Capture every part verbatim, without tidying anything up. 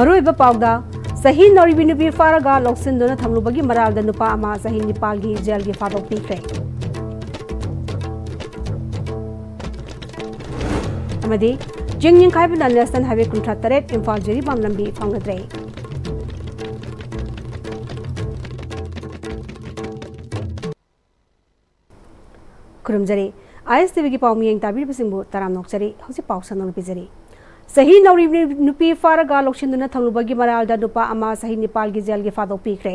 ꯑꯔꯣꯏꯕ ꯄꯥꯎꯗ, ꯆꯍꯤ ꯅꯧꯔꯤꯕꯤ ꯅꯨꯄꯤ ꯐꯥꯔꯒ ꯂꯧꯁꯤꯟꯗꯨꯅ ꯊꯝꯂꯨꯕꯒꯤ ꯃꯔꯥꯜꯗ ꯅꯨꯄꯥ ꯑꯃ ꯆꯍꯤ ꯅꯤꯄꯥꯜꯒꯤ ꯖꯦꯜꯒꯤ ꯐꯥꯗꯣꯛ ꯄꯤꯈ꯭ꯔꯦ꯫ ꯑꯃꯗꯤ ꯆꯤꯡ ꯅꯤꯡꯈꯥꯏꯕꯅ ꯅꯦꯁꯅꯦꯜ ꯍꯥꯏꯋꯦ ꯀꯨꯟꯊ꯭ꯔꯥ ꯇꯔꯦꯠ ꯏꯝꯐꯥꯜ ꯖꯤꯔꯤꯕꯥꯝ ꯂꯝꯕꯤ ꯐꯥꯎꯅꯗ꯭ꯔꯦ꯫ ꯈꯨꯔꯨꯝꯖꯔꯤ꯫ ꯑꯥꯏ ꯑꯦꯁ ꯇꯤ ꯚꯤꯒꯤ ꯄꯥꯎ ꯃꯤꯠꯌꯦꯡ ꯇꯥꯕꯤꯔꯤꯕꯁꯤꯡꯕꯨ ꯇꯔꯥꯝꯅ ꯑꯣꯛꯆꯔꯤ꯫ ꯍꯧꯖꯤꯛ ꯄꯥꯎ ꯁꯟꯗꯣꯛꯅ ꯄꯤꯖꯔꯤ꯫ ꯆꯍꯤ ꯅꯧꯔꯤꯕꯤ ꯅꯨꯄꯤ ꯐꯥꯔꯒ ꯂꯧꯁꯤꯟꯗꯨꯅ ꯊꯝꯂꯨꯕꯒꯤ ꯃꯔꯥꯜꯗ ꯅꯨꯄꯥ ꯑꯃ ꯆꯍꯤ ꯅꯤꯄꯥꯜꯒꯤ ꯖꯦꯜꯒꯤ ꯐꯥꯗꯣꯛ ꯄꯤꯈ꯭ꯔꯦ꯫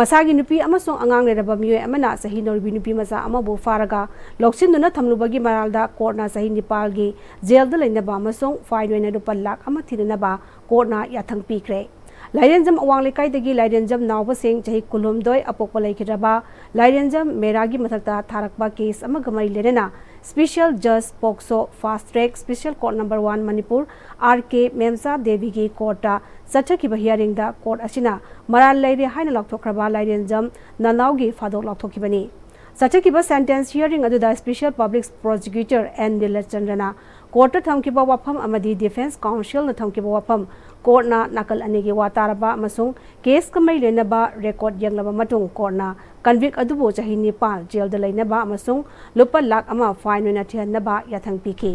ꯃꯁꯥꯒꯤ ꯅꯨꯄꯤ ꯑꯃꯁꯨꯡ ꯑꯉꯥꯡ ꯂꯩꯔꯕ ꯃꯤꯑꯣꯏ ꯑꯃꯅ ꯆꯍꯤ ꯅꯧꯔꯤꯕꯤ ꯅꯨꯄꯤ ꯃꯆꯥ ꯑꯃꯕꯨ ꯐꯥꯔꯒ ꯂꯧꯁꯤꯟꯗꯨꯅ ꯊꯝꯂꯨꯕꯒꯤ ꯃꯔꯥꯜꯗ ꯀꯣꯔꯠꯅ ꯆꯍꯤ ꯅꯤꯄꯥꯜꯒꯤ ꯖꯦꯜꯗ ꯂꯩꯅꯕ ꯑꯃꯁꯨꯡ ꯐꯥꯏꯟ ꯑꯣꯏꯅ ꯂꯨꯄꯥ ꯂꯥꯈ ꯑꯃ ꯊꯤꯅꯅꯕ ꯀꯣꯔꯠꯅ ꯌꯥꯊꯪ ꯄꯤꯈ꯭ꯔꯦ꯫ ꯂꯥꯏꯔꯦꯟꯖꯝ ꯑꯋꯥꯡ ꯂꯩꯀꯥꯏꯗꯒꯤ ꯂꯥꯏꯔꯦꯟꯖꯝ ꯅꯥꯎꯕꯁꯤꯡ ꯆꯍꯤ ꯀꯨꯟꯍꯨꯝꯗꯣꯏ ꯑꯄꯣꯛꯄ ꯂꯩꯈꯤꯗ꯭ꯔꯕ ꯂꯥꯏꯔꯦꯟꯖꯝ ꯃꯦꯔꯥꯒꯤ ꯃꯊꯛꯇ ꯊꯥꯔꯛꯄ ꯀꯦꯁ ꯑꯃꯒ ꯃꯔꯤ ꯂꯩꯅꯅ ꯁ꯭ꯄꯤꯁꯦꯜ ꯖꯖ POCSO fast track special court number one Manipur R K Memcha ꯗꯦꯕꯤꯒꯤ ꯀꯣꯔꯠꯇ ꯆꯠꯊꯈꯤꯕ ꯍꯤꯌꯥꯔꯤꯡꯗ ꯀꯣꯔꯠ ꯑꯁꯤꯅ ꯃꯔꯥꯜ ꯂꯩꯔꯦ ꯍꯥꯏꯅ ꯂꯥꯎꯊꯣꯛꯈ꯭ꯔꯕ ꯂꯥꯏꯔꯦꯟꯖꯝ ꯅꯅꯥꯎꯒꯤ ꯐꯥꯗꯣꯛ ꯂꯥꯎꯊꯣꯛꯈꯤꯕꯅꯤ꯫ ꯆꯠꯊꯈꯤꯕ ꯁꯦꯟꯇꯦꯟꯁ ꯍꯤꯌꯥꯔꯤꯡ ꯑꯗꯨꯗ ꯁ꯭ꯄꯤꯁꯦꯜ ꯄꯕ꯭ꯂꯤꯛ ꯄ꯭ꯔꯣꯁꯤꯀ꯭ꯌꯨꯇꯔ ꯑꯦꯟ ꯅꯤꯂꯆꯟꯗ꯭ꯔꯅ ꯀꯣꯔꯠꯇ ꯊꯝꯈꯤꯕ ꯋꯥꯐꯝ ꯑꯃꯗꯤ ꯗꯤꯐꯦꯟꯁ ꯀꯥꯎꯟꯁꯤꯜꯅ ꯊꯝꯈꯤꯕ ꯋꯥꯐꯝ ꯀꯣꯔꯠꯅ ꯅꯥꯀꯜ ꯑꯅꯤꯒꯤ ꯋꯥ ꯇꯥꯔꯕ ꯑꯃꯁꯨꯡ ꯀꯦꯁꯀ ꯃꯔꯤ ꯂꯩꯅꯕ ꯔꯦꯀꯣꯔꯠ ꯌꯦꯡꯂꯕ ꯃꯇꯨꯡ ꯀꯣꯔꯠꯅ ꯀꯟꯚꯤꯛ ꯑꯗꯨꯕꯨ ꯆꯍꯤ ꯅꯤꯄꯥꯜ ꯖꯦꯜꯗ ꯂꯩꯅꯕ ꯑꯃꯁꯨꯡ ꯂꯨꯄꯥ ꯂꯥꯈ ꯑꯃ ꯐꯥꯏꯟ ꯑꯣꯏꯅ ꯊꯤꯍꯟꯅꯕ ꯌꯥꯊꯪ ꯄꯤꯈꯤ꯫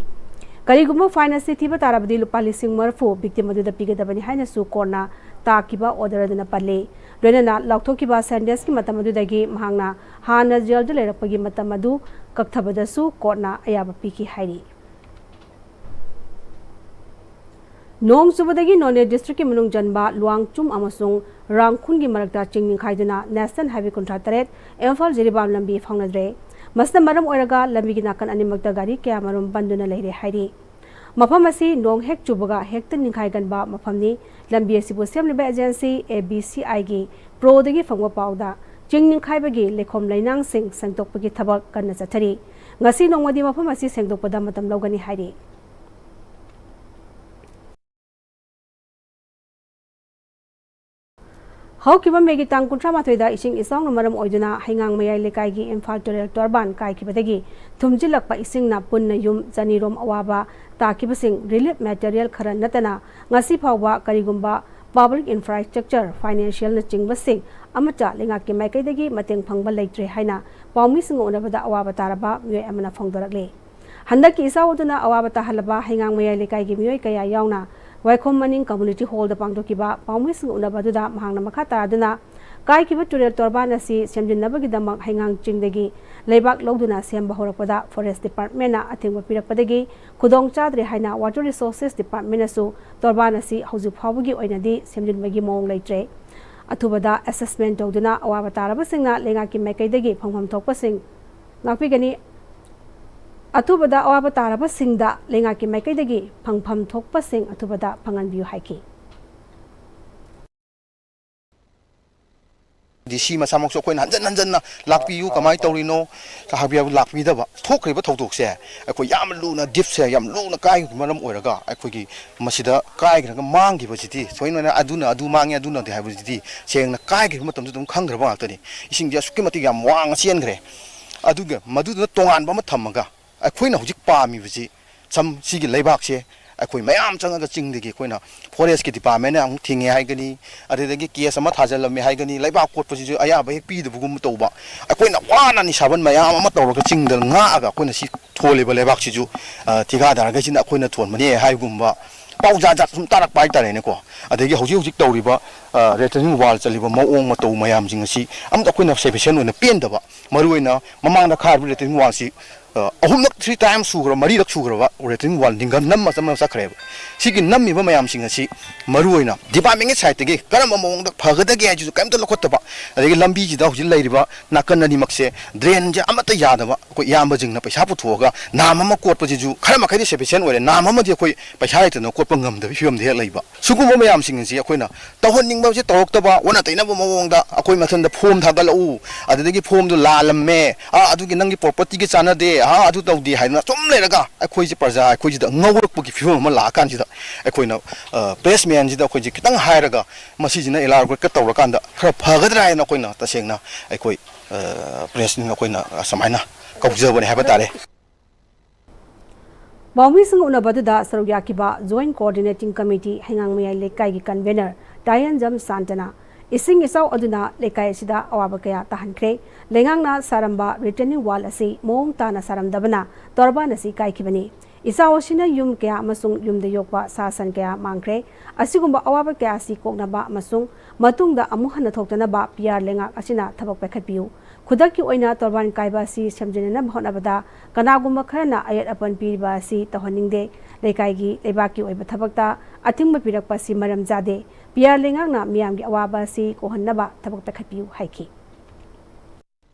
ꯀꯔꯤꯒꯨꯝꯕ ꯐꯥꯏꯟ ꯑꯁꯤ ꯊꯤꯕ ꯇꯥꯔꯕꯗꯤ ꯂꯨꯄꯥ ꯂꯤꯁꯤꯡ ꯃꯔꯤꯐꯨ ꯚꯤꯛꯇꯤꯝ ꯑꯗꯨꯗ ꯄꯤꯒꯗꯕꯅꯤ ꯍꯥꯏꯅꯁꯨ ꯀꯣꯔꯠꯅ ꯇꯥꯈꯤꯕ ꯑꯣꯔꯗꯔ ꯑꯗꯨꯅ ꯄꯜꯂꯤ꯫ ꯂꯣꯏꯅꯅ ꯂꯥꯎꯊꯣꯛꯈꯤꯕ ꯁꯦꯟꯇꯦꯟꯁꯀꯤ ꯃꯇꯝ ꯑꯗꯨꯗꯒꯤ ꯃꯍꯥꯛꯅ ꯍꯥꯟꯅ ꯖꯦꯜꯗ ꯂꯩꯔꯛꯄꯒꯤ ꯃꯇꯝ ꯑꯗꯨ ꯀꯛꯊꯕꯗꯁꯨ ꯀꯣꯔꯠꯅ ꯑꯌꯥꯕ ꯄꯤꯈꯤ ꯍꯥꯏꯔꯤ꯫ ꯅꯣꯡ ꯆꯨꯕꯗꯒꯤ ꯅꯣꯅꯦ ꯗꯤꯁꯇ꯭ꯔꯤꯛꯀꯤ ꯃꯅꯨꯡ ꯆꯟꯕ ꯂꯨꯋꯥꯡꯆꯨꯝ ꯑꯃꯁꯨꯡ ꯔꯥꯡꯈꯨꯟꯒꯤ ꯃꯔꯛꯇ ꯆꯤꯡ ꯅꯤꯡꯈꯥꯏꯗꯨꯅ ꯅꯦꯁꯅꯦꯜ ꯍꯥꯏꯋꯦ ꯀꯨꯟꯊ꯭ꯔꯥ ꯇꯔꯦꯠ ꯏꯝꯐꯥꯜ ꯖꯤꯔꯤꯕꯥꯝ ꯂꯝꯕꯤ ꯐꯥꯎꯅꯗ꯭ꯔꯦ꯫ ꯃꯁꯤꯅ ꯃꯔꯝ ꯑꯣꯏꯔꯒ ꯂꯝꯕꯤꯒꯤ ꯅꯥꯀꯟ ꯑꯅꯤꯃꯛꯇ ꯒꯥꯔꯤ ꯀꯌꯥꯃꯔꯨꯝ ꯄꯟꯗꯨꯅ ꯂꯩꯔꯦ ꯍꯥꯏꯔꯤ꯫ ꯃꯐꯝ ꯑꯁꯤ ꯅꯣꯡ ꯍꯦꯛ ꯆꯨꯕꯒ ꯍꯦꯛꯇ ꯅꯤꯡꯈꯥꯏꯒꯟꯕ ꯃꯐꯝꯅꯤ꯫ ꯂꯝꯕꯤ ꯑꯁꯤꯕꯨ ꯁꯦꯝꯂꯤꯕ ꯑꯦꯖꯦꯟꯁꯤ ꯑꯦ ꯕꯤ ꯁꯤ ꯑꯥꯏꯒꯤ ꯄ꯭ꯔꯣꯗꯒꯤ ꯐꯪꯕ ꯄꯥꯎꯗ, ꯆꯤꯡ ꯅꯤꯡꯈꯥꯏꯕꯒꯤ ꯂꯩꯈꯣꯝ ꯂꯩꯅꯥꯡꯁꯤꯡ ꯁꯦꯡꯗꯣꯛꯄꯒꯤ ꯊꯕꯛ ꯀꯟꯅ ꯆꯠꯊꯔꯤ꯫ ꯉꯁꯤ ꯅꯣꯡꯃꯗꯤ ꯃꯐꯝ ꯑꯁꯤ ꯁꯦꯡꯗꯣꯛꯄꯗ ꯃꯇꯝ ꯂꯧꯒꯅꯤ ꯍꯥꯏꯔꯤ꯫ ꯍꯧꯈꯤꯕ ꯃꯦꯒꯤ ꯇꯥꯡ ꯀꯨꯟꯊ꯭ꯔꯥ ꯃꯥꯊꯣꯏꯗ ꯏꯁꯤꯡ ꯏꯆꯥꯎꯅ ꯃꯔꯝ ꯑꯣꯏꯗꯨꯅ ꯍꯩꯉꯥꯡ ꯃꯌꯥꯏ ꯂꯩꯀꯥꯏꯒꯤ ꯏꯝꯐꯥꯜ ꯇꯨꯔꯦꯜ ꯇꯣꯔꯕꯥꯟ ꯀꯥꯏꯈꯤꯕꯗꯒꯤ ꯊꯨꯝꯖꯤꯜꯂꯛꯄ ꯏꯁꯤꯡꯅ ꯄꯨꯟꯅ ꯌꯨꯝ ꯆꯅꯤꯔꯣꯝ ꯑꯋꯥꯕ ꯇꯥꯈꯤꯕꯁꯤꯡ ꯔꯤꯂꯤꯐ ꯃꯦꯇꯔꯤꯌꯦꯜ ꯈꯔ ꯅꯠꯇꯅ ꯉꯁꯤ ꯐꯥꯎꯕ ꯀꯔꯤꯒꯨꯝꯕ ꯄꯕ꯭ꯂꯤꯛ ꯏꯟꯐ꯭ꯔꯥꯁ꯭ꯇ꯭ꯔꯛꯆꯔ, ꯐꯥꯏꯅꯥꯟꯁꯤꯌꯦꯜꯅꯆꯤꯡꯕꯁꯤꯡ ꯑꯃꯠꯇ ꯂꯩꯉꯥꯛꯀꯤ ꯃꯥꯏꯀꯩꯗꯒꯤ ꯃꯇꯦꯡ ꯐꯪꯕ ꯂꯩꯇ꯭ꯔꯦ ꯍꯥꯏꯅ ꯄꯥꯎꯃꯤꯁꯤꯡꯒ ꯎꯅꯕꯗ ꯑꯋꯥꯕ ꯇꯥꯔꯕ ꯃꯤꯑꯣꯏ ꯑꯃꯅ ꯐꯣꯡꯗꯣꯔꯛꯂꯤ꯫ ꯍꯟꯗꯛꯀꯤ ꯏꯆꯥꯎ ꯑꯗꯨꯅ ꯑꯋꯥꯕ ꯇꯥꯍꯜꯂꯕ ꯍꯩꯉꯥꯡ ꯃꯌꯥꯏ ꯂꯩꯀꯥꯏꯒꯤ ꯃꯤꯑꯣꯏ ꯀꯌꯥ ꯌꯥꯎꯅ ꯋꯥꯏꯈꯣꯝ ꯃꯅꯤꯡ ꯀꯝꯃ꯭ꯌꯨꯅꯤꯇꯤ ꯍꯣꯜꯗ ꯄꯥꯡꯊꯣꯛꯈꯤꯕ ꯄꯥꯎꯃꯤꯁꯤꯡꯒ ꯎꯅꯕ ꯑꯗꯨꯗ ꯃꯍꯥꯛꯅ ꯃꯈꯥ ꯇꯥꯔꯗꯨꯅ ꯀꯥꯏꯈꯤꯕ ꯇꯨꯔꯦꯜ ꯇꯣꯔꯕꯥꯟ ꯑꯁꯤ ꯁꯦꯝꯖꯤꯟꯅꯕꯒꯤꯗꯃꯛ ꯍꯩꯉꯥꯡ ꯆꯤꯡꯗꯒꯤ ꯂꯩꯕꯥꯛ ꯂꯧꯗꯨꯅ ꯁꯦꯝꯕ ꯍꯧꯔꯛꯄꯗ ꯐꯣꯔꯦꯁ ꯗꯤꯄꯥꯔꯠꯃꯦꯟꯅ ꯑꯊꯤꯡꯕ ꯄꯤꯔꯛꯄꯗꯒꯤ ꯈꯨꯗꯣꯡ ꯆꯥꯗ꯭ꯔꯦ ꯍꯥꯏꯅ ꯋꯥꯇꯔ ꯔꯤꯁꯣꯔꯁꯦꯁ ꯗꯤꯄꯥꯔꯠꯃꯦꯟꯅꯁꯨ ꯇꯣꯔꯕꯥꯟ ꯑꯁꯤ ꯍꯧꯖꯤꯛ ꯐꯥꯎꯕꯒꯤ ꯑꯣꯏꯅꯗꯤ ꯁꯦꯝꯖꯤꯟꯕꯒꯤ ꯃꯑꯣꯡ ꯂꯩꯇ꯭ꯔꯦ꯫ ꯑꯊꯨꯕꯗ ꯑꯦꯁꯦꯁꯃꯦꯟ ꯇꯧꯗꯨꯅ ꯑꯋꯥꯕ ꯇꯥꯔꯕꯁꯤꯡꯅ ꯂꯩꯉꯥꯛꯀꯤ ꯃꯥꯏꯀꯩꯗꯒꯤ ꯐꯪꯐꯝ ꯊꯣꯛꯄꯁꯤꯡ ꯉꯥꯛꯄꯤꯒꯅꯤ꯫ ꯑꯊꯨꯕꯗ ꯑꯋꯥꯕ ꯇꯥꯔꯕꯁꯤꯡꯗ ꯂꯩꯉꯥꯛꯀꯤ ꯃꯥꯏꯀꯩꯗꯒꯤ ꯐꯪꯐꯝ ꯊꯣꯛꯄꯁꯤꯡ ꯑꯊꯨꯕꯗ ꯐꯪꯍꯟꯕꯤꯌꯨ ꯍꯥꯏꯈꯤ꯫ ꯗꯤ ꯁꯤ ꯃꯁꯥꯃꯛꯁꯨ ꯑꯩꯈꯣꯏꯅ ꯍꯟꯖꯟ ꯍꯟꯖꯟꯅ ꯂꯥꯛꯄꯤꯌꯨ, ꯀꯃꯥꯏꯅ ꯇꯧꯔꯤꯅꯣ ꯍꯥꯏꯕ ꯂꯥꯛꯄꯤꯗꯕ꯫ ꯊꯣꯛꯈ꯭ꯔꯤꯕ ꯊꯧꯗꯣꯛꯁꯦ ꯑꯩꯈꯣꯏ ꯌꯥꯝ ꯂꯨꯅ, ꯗꯤꯞꯁꯦ ꯌꯥꯝ ꯂꯨꯅ ꯀꯥꯏꯕꯒꯤ ꯃꯔꯝ ꯑꯣꯏꯔꯒ ꯑꯩꯈꯣꯏꯒꯤ ꯃꯁꯤꯗ ꯀꯥꯏꯈ꯭ꯔꯒ ꯃꯥꯡꯈꯤꯕꯁꯤꯗꯤ ꯊꯣꯏꯅ ꯑꯗꯨꯅ ꯑꯗꯨ ꯃꯥꯡꯉꯦ, ꯑꯗꯨꯅꯗꯤ ꯍꯥꯏꯕꯁꯤꯗꯤ ꯁꯦꯡꯅ ꯀꯥꯏꯈ꯭ꯔꯤꯕ ꯃꯇꯝꯗ ꯑꯗꯨꯝ ꯈꯪꯈ꯭ꯔꯕ ꯉꯥꯛꯇꯅꯤ꯫ ꯏꯁꯤꯡꯁꯦ ꯑꯁꯨꯛꯀꯤ ꯃꯇꯤꯛ ꯌꯥꯝ ꯋꯥꯡꯅ ꯆꯦꯟꯈ꯭ꯔꯦ꯫ ꯑꯗꯨꯒ ꯃꯗꯨꯗꯨꯅ ꯇꯣꯉꯥꯟꯕ ꯑꯃ ꯊꯝꯃꯒ ꯑꯩꯈꯣꯏꯅ ꯍꯧꯖꯤꯛ ꯄꯥꯝꯃꯤꯕꯁꯤ ꯁꯝ ꯁꯤꯒꯤ ꯂꯩꯕꯥꯛꯁꯦ ꯑꯩꯈꯣꯏ ꯃꯌꯥꯝ ꯆꯪꯉꯒ ꯆꯤꯡꯗꯒꯤ ꯑꯩꯈꯣꯏꯅ ꯐꯣꯔꯦꯁꯀꯤ ꯗꯤꯄꯥꯔꯠꯃꯦꯟꯅ ꯑꯃꯨꯛ ꯊꯤꯡꯉꯦ ꯍꯥꯏꯒꯅꯤ, ꯑꯗꯨꯗꯒꯤ ꯀꯦꯁ ꯑꯃ ꯊꯥꯖꯤꯜꯂꯝꯃꯦ ꯍꯥꯏꯒꯅꯤ, ꯂꯩꯕꯥꯛ ꯀꯣꯠꯄꯁꯤꯁꯨ ꯑꯌꯥꯕ ꯍꯦꯛ ꯄꯤꯗꯕꯒꯨꯝꯕ ꯇꯧꯕ꯫ ꯑꯩꯈꯣꯏꯅ ꯋꯥꯅ ꯅꯤꯁꯥꯕꯟ ꯃꯌꯥꯝ ꯑꯃ ꯇꯧꯔꯒ ꯆꯤꯡꯗ ꯉꯥꯛꯑꯒ ꯑꯩꯈꯣꯏꯅ ꯁꯤ ꯊꯣꯜꯂꯤꯕ ꯂꯩꯕꯥꯛꯁꯤꯁꯨ, ꯑ, ꯊꯤꯀꯥꯗꯥꯔꯈꯩꯁꯤꯅ ꯑꯩꯈꯣꯏꯅ ꯊꯣꯟꯕꯅꯦ ꯍꯥꯏꯕꯒꯨꯝꯕ ꯄꯥꯎ ꯖꯥꯠ ꯖꯥꯠ ꯁꯨꯝ ꯇꯥꯔꯛꯄ ꯍꯥꯏꯇꯥꯔꯦꯅꯦꯀꯣ꯫ ꯑꯗꯒꯤ ꯍꯧꯖꯤꯛ ꯍꯧꯖꯤꯛ ꯇꯧꯔꯤꯕ, ꯑ, ꯔꯤꯇꯔꯅꯤꯡ ꯋꯥꯜ ꯆꯜꯂꯤꯕ ꯃꯑꯣꯡ ꯃꯇꯧ ꯃꯌꯥꯝꯁꯤꯡ ꯑꯁꯤ ꯑꯃꯇ ꯑꯩꯈꯣꯏꯅ ꯁꯦꯐꯤꯁꯤꯌꯦꯟ ꯑꯣꯏꯅ ꯄꯦꯟꯗꯕ꯫ ꯃꯔꯨꯑꯣꯏꯅ ꯃꯃꯥꯡꯗ ꯈꯥꯔꯤꯕ ꯔꯤꯇꯔꯅꯤꯡ ꯋꯥꯜꯁꯤ, ꯑ, ꯑꯍꯨꯝꯂꯛ, ꯊ꯭ꯔꯤ ꯇꯥꯏꯝ ꯁꯨꯈ꯭ꯔꯕ, ꯃꯔꯤꯔꯛ ꯁꯨꯈ꯭ꯔꯕ ꯔꯤꯇꯔꯅꯤꯡ ꯋꯥꯜ ꯅꯤꯡꯒꯟ ꯅꯝꯃ ꯆꯠꯅ ꯆꯠꯈ꯭ꯔꯦꯕ꯫ ꯁꯤꯒꯤ ꯅꯝꯃꯤꯕ ꯃꯌꯥꯝꯁꯤꯡ ꯑꯁꯤ ꯃꯔꯨꯑꯣꯏꯅ ꯗꯤꯄꯥꯔꯠꯃꯦꯟꯒꯤ ꯁꯥꯏꯠꯇꯒꯤ ꯀꯔꯝꯕ ꯃꯑꯣꯡꯗ ꯐꯒꯗꯒꯦ ꯍꯥꯏꯁꯤꯁꯨ ꯀꯔꯤꯝꯇ ꯂꯧꯈꯠꯇꯕ꯫ ꯑꯗꯒꯤ ꯂꯝꯕꯤꯁꯤꯗ ꯍꯧꯖꯤꯛ ꯂꯩꯔꯤꯕ ꯅꯥꯀꯟ ꯑꯅꯤꯃꯛꯁꯦ ꯗ꯭ꯔꯦꯟꯁꯦ ꯑꯃꯠꯇ ꯌꯥꯗꯕ꯫ ꯑꯩꯈꯣꯏ ꯏꯌꯥꯝꯕꯁꯤꯡꯅ ꯄꯩꯁꯥ ꯄꯨꯊꯣꯛꯑꯒ ꯅꯥꯝ ꯑꯃ ꯀꯣꯠꯄꯁꯤꯁꯨ ꯈꯔ ꯃꯈꯩꯗꯤ ꯁꯦꯐꯤꯁꯤꯌꯦꯟ ꯑꯣꯏꯔꯦ, ꯅꯥꯝ ꯑꯃꯗꯤ ꯑꯩꯈꯣꯏ ꯄꯩꯁꯥ ꯂꯩꯇꯗꯅ ꯀꯣꯠꯄ ꯉꯝꯗꯕꯒꯤ ꯐꯤꯕꯝꯗ ꯍꯦꯛ ꯂꯩꯕ꯫ ꯁꯤꯒꯨꯝꯕ ꯃꯌꯥꯝꯁꯤꯡ ꯑꯁꯤ ꯑꯩꯈꯣꯏꯅ ꯇꯧꯍꯟꯅꯤꯡꯕꯁꯦ ꯇꯧꯔꯛꯇꯕ, ꯑꯣꯟꯅ ꯇꯩꯅꯕ ꯃꯑꯣꯡꯗ ꯑꯩꯈꯣꯏ ꯃꯊꯟꯗ ꯐꯣꯝ ꯊꯥꯒꯠꯂꯛꯎ, ꯑꯗꯨꯗꯒꯤ ꯐꯣꯝꯗꯨ ꯂꯥꯜꯂꯝꯃꯦ, ꯑꯥ, ꯑꯗꯨꯒꯤ ꯅꯪꯒꯤ ꯄ꯭ꯔꯣꯄꯔꯇꯤꯒ ꯆꯥꯟꯅꯗꯦ, ꯑꯥ, ꯑꯗꯨ ꯇꯧꯗꯦ ꯍꯥꯏꯗꯅ ꯁꯨꯝ ꯂꯩꯔꯒ ꯑꯩꯈꯣꯏꯁꯦ ꯄ꯭ꯔꯖꯥ ꯑꯩꯈꯣꯏꯁꯤꯗ ꯉꯧꯔꯛꯄꯒꯤ ꯐꯤꯕꯝ ꯑꯃ ꯂꯥꯛꯑꯀꯥꯟꯁꯤꯗ ꯑꯩꯈꯣꯏꯅ, ꯑ, ꯄ꯭ꯔꯦꯁ ꯃꯦꯟꯁꯤꯗ ꯑꯩꯈꯣꯏꯁꯦ ꯈꯤꯇꯪ ꯍꯥꯏꯔꯒ ꯃꯁꯤꯁꯤꯅ ꯏꯂꯥꯕꯣꯔꯦꯠꯀ ꯇꯧꯔꯀꯥꯟꯗ ꯈꯔ ꯐꯒꯗ꯭ꯔꯥ ꯍꯥꯏꯅ ꯑꯩꯈꯣꯏꯅ ꯇꯁꯦꯡꯅ ꯑꯩꯈꯣꯏ, ꯑ, ꯄ꯭ꯔꯦꯁꯅꯤꯅ ꯑꯩꯈꯣꯏꯅ ꯑꯁꯨꯃꯥꯏꯅ ꯀꯧꯖꯕꯅꯦ ꯍꯥꯏꯕ ꯇꯥꯔꯦ꯫ ꯄꯥꯎꯃꯤꯁꯤꯡ ꯎꯅꯕꯗꯨꯗ ꯁꯔꯨꯛ ꯌꯥꯈꯤꯕ Joint Coordinating Committee ꯍꯩꯉꯥꯡꯃꯌꯥꯏ ꯂꯩꯀꯥꯏꯒꯤ convener ꯇꯥꯌꯦꯟꯖꯝ ꯁꯥꯟꯇꯅ, ꯏꯁꯤꯡ ꯏꯆꯥꯎ ꯑꯗꯨꯅ ꯂꯩꯀꯥꯏ ꯑꯁꯤꯗ ꯑꯋꯥꯕ ꯀꯌꯥ ꯇꯥꯍꯟꯈ꯭ꯔꯦ꯫ ꯂꯩꯉꯥꯛꯅ ꯁꯥꯔꯝꯕ retaining wall ꯑꯁꯤ ꯃꯑꯣꯡ ꯇꯥꯅ ꯁꯥꯔꯝꯗꯕꯅ ꯇꯣꯔꯕꯥꯟ ꯑꯁꯤ ꯀꯥꯏꯈꯤꯕꯅꯤ꯫ ꯏꯆꯥꯎ ꯑꯁꯤꯅ ꯌꯨꯝ ꯀꯌꯥ ꯑꯃꯁꯨꯡ ꯌꯨꯝꯗ ꯌꯣꯛꯄ ꯁꯥ ꯁꯟ ꯀꯌꯥ ꯃꯥꯡꯈ꯭ꯔꯦ꯫ ꯑꯁꯤꯒꯨꯝꯕ ꯑꯋꯥꯕ ꯀꯌꯥ ꯑꯁꯤ ꯀꯣꯛꯅꯕ ꯑꯃꯁꯨꯡ ꯃꯇꯨꯡꯗ ꯑꯃꯨꯛ ꯍꯟꯅ ꯊꯣꯛꯇꯅꯕ ꯄꯤ ꯑꯥꯔ ꯂꯩꯉꯥꯛ ꯑꯁꯤꯅ ꯊꯕꯛ ꯄꯥꯏꯈꯠꯄꯤꯌꯨ꯫ ꯈꯨꯗꯛꯀꯤ ꯑꯣꯏꯅ ꯇꯣꯔꯕꯥꯟ ꯀꯥꯏꯕ ꯑꯁꯤ ꯁꯦꯝꯖꯤꯟꯅꯅꯕ ꯍꯣꯠꯅꯕꯗ ꯀꯅꯥꯒꯨꯝꯕ ꯈꯔꯅ ꯑꯌꯦꯠ ꯑꯄꯟ ꯄꯤꯔꯤꯕ ꯑꯁꯤ ꯇꯧꯍꯟꯅꯤꯡꯗꯦ꯫ ꯂꯩꯀꯥꯏꯒꯤ, ꯂꯩꯕꯥꯛꯀꯤ ꯑꯣꯏꯕ ꯊꯕꯛꯇ ꯑꯊꯤꯡꯕ ꯄꯤꯔꯛꯄ ꯑꯁꯤ ꯃꯔꯝ ꯆꯥꯗꯦ꯫ ꯄꯤ ꯑꯥꯔ ꯂꯩꯉꯥꯛꯅ ꯃꯤꯌꯥꯝꯒꯤ ꯑꯋꯥꯕ ꯑꯁꯤ ꯀꯣꯛꯍꯟꯅꯕ ꯊꯕꯛ ꯄꯥꯏꯈꯠꯄꯤꯌꯨ ꯍꯥꯏꯈꯤ꯫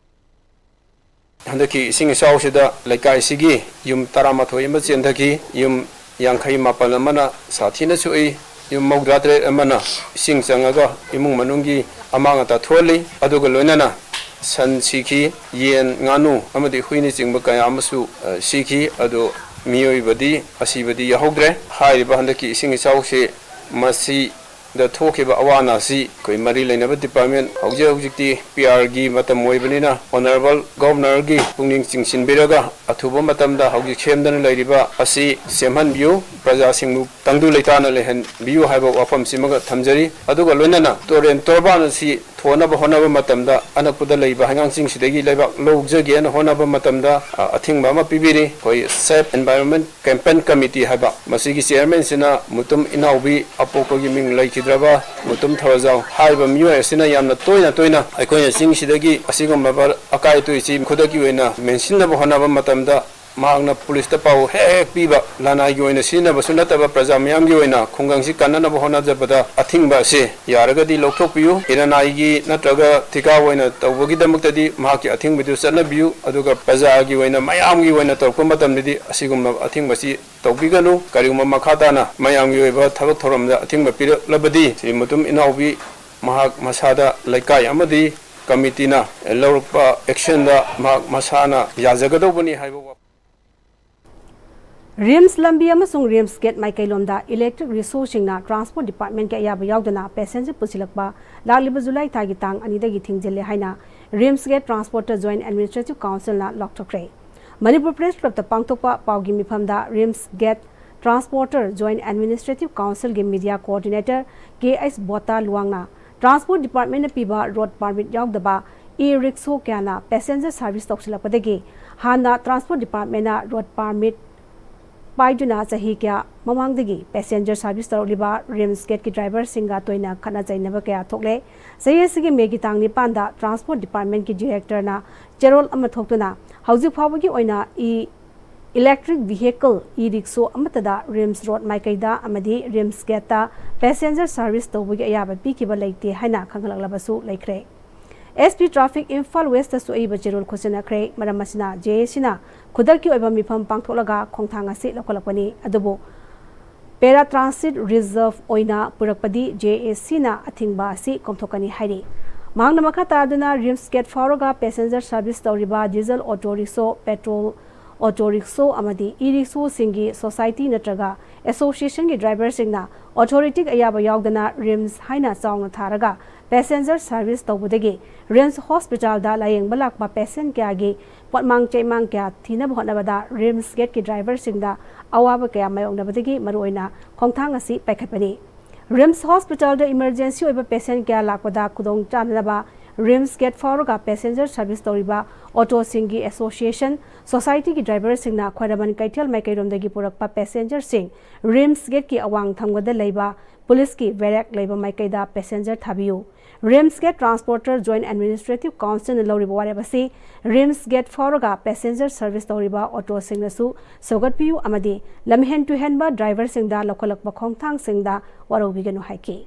ꯍꯟꯗꯛꯀꯤ ꯏꯁꯤꯡ ꯏꯆꯥꯎꯁꯤꯗ ꯂꯩꯀꯥꯏꯁꯤꯒꯤ ꯌꯨꯝ ꯇꯔꯥꯃꯥꯊꯣꯏ ꯑꯃ ꯆꯦꯟꯊꯈꯤ, ꯌꯨꯝ ꯌꯥꯡꯈꯩ ꯃꯥꯄꯜ ꯑꯃꯅ ꯁꯥꯊꯤꯅ ꯁꯣꯛꯏ, ꯌꯨꯝ ꯃꯧꯗ꯭ꯔꯥ ꯇꯔꯦꯠ ꯑꯃꯅ ꯏꯁꯤꯡ ꯆꯪꯉꯒ ꯏꯃꯨꯡ ꯃꯅꯨꯡꯒꯤ ꯑꯃꯥꯡ ꯑꯇꯥ ꯊꯣꯛꯍꯜꯂꯤ꯫ ꯑꯗꯨꯒ ꯂꯣꯏꯅꯅ ꯁꯟ ꯁꯤꯈꯤ, ꯌꯦꯟ, ꯉꯥꯅꯨ ꯑꯃꯗꯤ ꯍꯨꯏꯅꯆꯤꯡꯕ ꯀꯌꯥ ꯑꯃꯁꯨ, ꯑ, ꯁꯤꯈꯤ꯫ ꯑꯗꯨ ꯃꯤꯑꯣꯏꯕꯗꯤ ꯑꯁꯤꯕꯗꯤ ꯌꯥꯎꯍꯧꯗ꯭ꯔꯦ꯫ ꯍꯥꯏꯔꯤꯕ ꯍꯟꯗꯛꯀꯤ ꯏꯁꯤꯡ ꯏꯆꯥꯎꯁꯤ ꯃꯁꯤ ꯗ ꯊꯣꯛꯈꯤꯕ ꯑꯋꯥ ꯑꯅꯥꯁꯤ ꯑꯩꯈꯣꯏ ꯃꯔꯤ ꯂꯩꯅꯕ department, ꯍꯧꯖꯤꯛ ꯍꯧꯖꯤꯛꯇꯤ ꯄꯤ ꯑꯥꯔꯒꯤ ꯃꯇꯝ ꯑꯣꯏꯕꯅꯤꯅ Honourable Governorꯒꯤ ꯄꯨꯛꯅꯤꯡ ꯆꯤꯡꯁꯤꯟꯕꯤꯔꯒ ꯑꯊꯨꯕ ꯃꯇꯝꯗ ꯍꯧꯖꯤꯛ ꯁꯦꯝꯗꯅ ꯂꯩꯔꯤꯕ ꯑꯁꯤ ꯁꯦꯝꯍꯟꯕꯤꯌꯨ, ꯄ꯭ꯔꯖꯥꯁꯤꯡꯕꯨ ꯇꯪꯗꯨ ꯂꯩꯇꯥꯅ ꯂꯩꯍꯟꯕꯤꯌꯨ ꯍꯥꯏꯕ ꯋꯥꯐꯝꯁꯤꯃꯒ ꯊꯝꯖꯔꯤ꯫ ꯑꯗꯨꯒ ꯂꯣꯏꯅꯅ ꯇꯨꯔꯦꯟ ꯇꯣꯔꯕꯥꯟ ꯑꯁꯤ ꯊꯣꯟꯅꯕ ꯍꯣꯠꯅꯕ ꯃꯇꯝꯗ ꯑꯅꯛꯄꯗ ꯂꯩꯕ ꯍꯩꯉꯥꯡꯆꯤꯡꯁꯤꯗꯒꯤ ꯂꯩꯕꯥꯛ ꯂꯧꯖꯒꯦꯅ ꯍꯣꯠꯅꯕ ꯃꯇꯝꯗ, ꯑ, ꯑꯊꯤꯡꯕ ꯑꯃ ꯄꯤꯕꯤꯔꯤ꯫ ꯑꯩꯈꯣꯏ Safe Environment Campaign Committee ꯍꯥꯏꯕ ꯃꯁꯤꯒꯤ chairmanꯁꯤꯅ ꯃꯨꯇꯨꯝ ꯏꯅꯥꯎꯕꯤ ꯑꯄꯣꯛꯄꯒꯤ ꯃꯤꯡ ꯂꯩꯈꯤꯗ꯭ꯔꯕ ꯃꯨꯇꯨꯝ ꯊꯧꯔꯖꯥꯎ ꯍꯥꯏꯔꯤꯕ ꯃꯤꯑꯣꯏ ꯑꯁꯤꯅ ꯌꯥꯝꯅ ꯇꯣꯏꯅ ꯇꯣꯏꯅ ꯑꯩꯈꯣꯏꯅ ꯆꯤꯡꯁꯤꯗꯒꯤ ꯑꯁꯤꯒꯨꯝꯂꯕ ꯑꯀꯥꯏ ꯑꯇꯣꯏꯁꯤ ꯈꯨꯗꯛꯀꯤ ꯑꯣꯏꯅ ꯃꯦꯟꯁꯤꯟꯅꯕ ꯍꯣꯠꯅꯕ ꯃꯇꯝꯗ ꯃꯍꯥꯛꯅ ꯄꯨꯂꯤꯁꯇ ꯄꯥꯎ ꯍꯦꯛ ꯍꯦꯛ ꯄꯤꯕ, ꯂꯅꯥꯏꯒꯤ ꯑꯣꯏꯅ ꯁꯤꯖꯤꯟꯅꯕꯁꯨ ꯅꯠꯇꯕ ꯄ꯭ꯔꯖꯥ ꯃꯤꯌꯥꯝꯒꯤ ꯑꯣꯏꯅ ꯈꯨꯡꯒꯪꯁꯤ ꯀꯟꯅꯅꯕ ꯍꯣꯠꯅꯖꯕꯗ ꯑꯊꯤꯡꯕ ꯑꯁꯤ ꯌꯥꯔꯒꯗꯤ ꯂꯧꯊꯣꯛꯄꯤꯌꯨ꯫ ꯏꯔꯅꯥꯏꯒꯤ ꯅꯠꯇ꯭ꯔꯒ ꯊꯤꯀꯥ ꯑꯣꯏꯅ ꯇꯧꯕꯒꯤꯗꯃꯛꯇꯗꯤ ꯃꯍꯥꯛꯀꯤ ꯑꯊꯤꯡꯕꯗꯨ ꯆꯠꯅꯕꯤꯌꯨ, ꯑꯗꯨꯒ ꯄ꯭ꯔꯖꯥꯒꯤ ꯑꯣꯏꯅ, ꯃꯌꯥꯝꯒꯤ ꯑꯣꯏꯅ ꯇꯧꯔꯛꯄ ꯃꯇꯝꯗꯗꯤ ꯑꯁꯤꯒꯨꯝꯂꯕ ꯑꯊꯤꯡꯕꯁꯤ ꯇꯧꯕꯤꯒꯅꯨ꯫ ꯀꯔꯤꯒꯨꯝꯕ ꯃꯈꯥ ꯇꯥꯅ ꯃꯌꯥꯝꯒꯤ ꯑꯣꯏꯕ ꯊꯕꯛ ꯊꯧꯔꯝꯗ ꯑꯊꯤꯡꯕ ꯄꯤꯔꯛꯂꯕꯗꯤ ꯁ꯭ꯔꯤ ꯃꯨꯇꯨꯝ ꯏꯅꯥꯎꯕꯤ ꯃꯍꯥꯛ ꯃꯁꯥꯗ ꯂꯩꯀꯥꯏ ꯑꯃꯗꯤ ꯀꯃꯤꯇꯤꯅ ꯂꯧꯔꯛꯄ ꯑꯦꯛꯁꯟꯗ ꯃꯍꯥꯛ ꯃꯁꯥꯅ ꯌꯥꯖꯒꯗꯧꯕꯅꯤ ꯍꯥꯏꯕ ꯋꯥꯐꯝ꯫ ꯔꯤꯝꯁ ꯂꯝꯕꯤ ꯑꯃꯁꯨꯡ ꯔꯤꯝꯁ ꯒꯦꯠ ꯃꯥꯏꯀꯩꯂꯣꯝꯗ ꯏꯂꯦꯛꯇ꯭ꯔꯤꯛ ꯔꯤꯛꯁꯣꯁꯤꯡꯅ ꯇ꯭ꯔꯥꯟꯁꯄꯣꯔꯠ ꯗꯤꯄꯥꯔꯠꯃꯦꯟꯒꯤ ꯑꯌꯥꯕ ꯌꯥꯎꯗꯅ ꯄꯦꯁꯦꯟꯖꯔ ꯄꯨꯁꯤꯜꯂꯛꯄ ꯂꯥꯛꯂꯤꯕ ꯖꯨꯂꯥꯏ ꯊꯥꯒꯤ ꯇꯥꯡ ꯑꯅꯤꯗꯒꯤ ꯊꯤꯡꯖꯤꯜꯂꯦ ꯍꯥꯏꯅ RIMS get transporter joint administrative ꯀꯥꯎꯟꯁꯤꯜꯅ ꯂꯥꯎꯊꯣꯛꯈ꯭ꯔꯦ꯫ ꯃꯅꯤꯄꯨꯔ ꯄ꯭ꯔꯦꯁ ꯀ꯭ꯂꯕꯇ ꯄꯥꯡꯊꯣꯛꯄ ꯄꯥꯎꯒꯤ ꯃꯤꯐꯝꯗ RIMS get transporter joint administrative ꯀꯥꯎꯟꯁꯤꯜꯒꯤ ꯃꯤꯗꯤꯌꯥ ꯀꯣꯑꯣꯔꯗꯤꯅꯦꯇꯔ ꯀꯦ ꯑꯩꯆ ꯕꯣꯇꯥ ꯂꯨꯋꯥꯡꯅ ꯇ꯭ꯔꯥꯟꯁꯄꯣꯔꯠ ꯗꯤꯄꯥꯔꯠꯃꯦꯟꯅ ꯄꯤꯕ ꯔꯣꯗ ꯄꯥꯔꯃꯤꯠ ꯌꯥꯎꯗꯕ ꯏ ꯔꯤꯛꯁꯣ ꯀꯌꯥꯅ ꯄꯦꯁꯦꯟꯖꯔ ꯁꯥꯔꯚꯤꯁ ꯇꯧꯁꯤꯜꯂꯛꯄꯗꯒꯤ ꯍꯥꯟꯅ ꯇ꯭ꯔꯥꯟꯁꯄꯣꯔꯠ ꯗꯤꯄꯥꯔꯠꯃꯦꯟꯅ ꯔꯣꯗ ꯄꯥꯔꯃꯤꯠ ꯄꯥꯏꯗꯨꯅ ꯆꯍꯤ ꯀꯌꯥ ꯃꯃꯥꯡꯗꯒꯤ ꯄꯦꯁꯦꯟꯖꯔ ꯁꯥꯔꯚꯤꯁ ꯇꯧꯔꯛꯂꯤꯕ ꯔꯤꯝꯁ ꯒꯦꯠꯀꯤ ꯗ꯭ꯔꯥꯏꯚꯔꯁꯤꯡꯒ ꯇꯣꯏꯅ ꯈꯠꯅ ꯆꯩꯅꯕ ꯀꯌꯥ ꯊꯣꯛꯂꯦ꯫ ꯆꯍꯤ ꯑꯁꯤꯒꯤ ꯃꯦꯒꯤ ꯇꯥꯡ ꯅꯤꯄꯥꯟꯗ ꯇ꯭ꯔꯥꯟꯁꯄꯣꯔꯠ ꯗꯤꯄꯥꯔꯠꯃꯦꯟꯒꯤ ꯗꯤꯔꯦꯛꯇꯔꯅ ꯆꯦꯔꯣꯜ ꯑꯃ ꯊꯣꯛꯇꯨꯅ ꯍꯧꯖꯤꯛ ꯐꯥꯎꯕꯒꯤ ꯑꯣꯏꯅ E electric vehicle E rickshaw ꯑꯃꯠꯇꯗ ꯔꯤꯝꯁ ꯔꯣꯗ ꯃꯥꯏꯀꯩꯗ ꯑꯃꯗꯤ ꯔꯤꯝꯁ ꯒꯦꯠꯇ ꯄꯦꯁꯦꯟꯖꯔ ꯁꯥꯔꯚꯤꯁ ꯇꯧꯕꯒꯤ ꯑꯌꯥꯕ ꯄꯤꯈꯤꯕ ꯂꯩꯇꯦ ꯍꯥꯏꯅ ꯈꯪꯍꯜꯂꯛꯂꯕꯁꯨ ꯂꯩꯈ꯭ꯔꯦ꯫ ꯑꯦꯁ ꯄꯤ ꯇ꯭ꯔꯥꯐꯤꯛ ꯏꯝꯐꯥꯜ ꯋꯦꯁꯇꯁꯨ ꯑꯏꯕ ꯆꯦꯔꯣꯜ ꯈꯨꯠꯁꯤꯟꯅꯈ꯭ꯔꯦ꯫ ꯃꯔꯝ ꯑꯁꯤꯅ ꯖꯦ ꯑꯦ ꯁꯤꯅ ꯈꯨꯗꯛꯀꯤ ꯑꯣꯏꯕ ꯃꯤꯐꯝ ꯄꯥꯡꯊꯣꯛꯂꯒ ꯈꯣꯡꯊꯥꯡ ꯑꯁꯤ ꯂꯧꯈꯠꯂꯛꯄꯅꯤ꯫ ꯑꯗꯨꯕꯨ ꯄꯦꯔꯥ ꯇ꯭ꯔꯥꯟꯁꯤꯠ ꯔꯤꯖꯔꯚ ꯑꯣꯏꯅ ꯄꯨꯔꯛꯄꯗꯤ ꯖꯦ ꯑꯦ ꯁꯤꯅ ꯑꯊꯤꯡꯕ ꯑꯁꯤ ꯀꯣꯝꯊꯣꯛꯀꯅꯤ ꯍꯥꯏꯔꯤ꯫ ꯃꯍꯥꯛꯅ ꯃꯈꯥ ꯇꯥꯗꯨꯅ ꯔꯤꯝꯁ ꯒꯦꯠ ꯐꯥꯎꯔꯒ ꯄꯦꯁꯦꯟꯖꯔ ꯁꯥꯔꯚꯤꯁ ꯇꯧꯔꯤꯕ diesel auto rickshaw, petrol auto rickshaw ꯑꯃꯗꯤ ꯏ ꯔꯤꯛꯁꯣꯁꯤꯡꯒꯤ ꯁꯣꯁꯥꯏꯇꯤ ꯅꯠꯇ꯭ꯔꯒ ꯑꯦꯁꯣꯁꯤꯌꯦꯁꯟꯒꯤ ꯗ꯭ꯔꯥꯏꯚꯔꯁꯤꯡꯅ ꯑꯣꯊꯣꯔꯤꯇꯤꯒꯤ ꯑꯌꯥꯕ ꯌꯥꯎꯗꯅ ꯔꯤꯝꯁ ꯍꯥꯏꯅ ꯆꯥꯎꯅ ꯊꯥꯔꯒ ꯄꯦꯁꯦꯟꯖꯔ ꯁꯥꯔꯚꯤꯁ ꯇꯧꯕꯗꯒꯤ ꯔꯤꯝꯁ ꯍꯣꯁꯄꯤꯇꯥꯜꯗ ꯂꯥꯌꯦꯡꯕ ꯂꯥꯛꯄ ꯄꯦꯁꯦꯟ ꯀꯌꯥꯒꯤ ꯄꯣꯠꯃꯥꯡ ꯆꯩꯃꯥꯡ ꯀꯌꯥ ꯊꯤꯅꯕ ꯍꯣꯠꯅꯕꯗ ꯔꯤꯝꯁ ꯒꯦꯠꯀꯤ ꯗ꯭ꯔꯥꯏꯚꯔꯁꯤꯡꯗ ꯑꯋꯥꯕ ꯀꯌꯥ ꯃꯥꯌꯣꯛꯅꯕꯗꯒꯤ ꯃꯔꯨꯑꯣꯏꯅ ꯈꯣꯡꯊꯥꯡ ꯑꯁꯤ ꯄꯥꯏꯈꯠꯄꯅꯤ꯫ ꯔꯤꯝꯁ ꯍꯣꯁꯄꯤꯇꯥꯜꯗ ꯏꯃꯔꯖꯦꯟꯁꯤ ꯑꯣꯏꯕ ꯄꯦꯁꯦꯟ ꯀꯌꯥ ꯂꯥꯛꯄꯗ ꯈꯨꯗꯣꯡ ꯆꯥꯅꯅꯕ ꯔꯤꯝꯁ ꯒꯦꯠ ꯐꯥꯎꯔꯒ ꯄꯦꯁꯦꯟꯖꯔ ꯁꯥꯔꯚꯤꯁ ꯇꯧꯔꯤꯕ ꯑꯣꯇꯣꯁꯤꯡꯒꯤ ꯑꯦꯁꯣꯁꯤꯌꯦꯁꯟ ꯁꯣꯁꯥꯏꯇꯤꯒꯤ ꯗ꯭ꯔꯥꯏꯚꯔꯁꯤꯡꯅ ꯈ꯭ꯋꯥꯏꯔꯝꯕꯟ ꯀꯩꯊꯦꯜ ꯃꯥꯏꯀꯩꯔꯣꯝꯗꯒꯤ ꯄꯨꯔꯛꯄ ꯄꯦꯁꯦꯟꯖꯔꯁꯤꯡ ꯔꯤꯝꯁ ꯒꯦꯠꯀꯤ ꯑꯋꯥꯡ ꯊꯪꯕꯗ ꯂꯩꯕ ꯄꯨꯂꯤꯁꯀꯤ ꯕꯦꯔꯦꯛ ꯂꯩꯕ ꯃꯥꯏꯀꯩꯗ ꯄꯦꯁꯦꯟꯖꯔ ꯊꯥꯕꯤꯌꯨ꯫ RIMS get transporter joint administrative ꯀꯥꯎꯟꯁꯤꯜꯅ ꯂꯧꯔꯤꯕ ꯋꯥꯔꯦꯞ ꯑꯁꯤ ꯔꯤꯝꯁ ꯒꯦꯠ ꯐꯥꯎꯔꯒ ꯄꯦꯁꯦꯟꯖꯔ ꯁꯥꯔꯚꯤꯁ ꯇꯧꯔꯤꯕ ꯑꯣꯇꯣꯁꯤꯡꯅꯁꯨ ꯁꯧꯒꯠꯄꯤꯌꯨ ꯑꯃꯗꯤ ꯂꯝꯍꯦꯟ ꯇꯨꯍꯦꯟꯕ ꯗ꯭ꯔꯥꯏꯚꯔꯁꯤꯡꯗ ꯂꯧꯈꯠꯂꯛꯄ ꯈꯣꯡꯊꯥꯡꯁꯤꯡꯗ ꯋꯥꯔꯧꯕꯤꯒꯅꯨ ꯍꯥꯏꯈꯤ꯫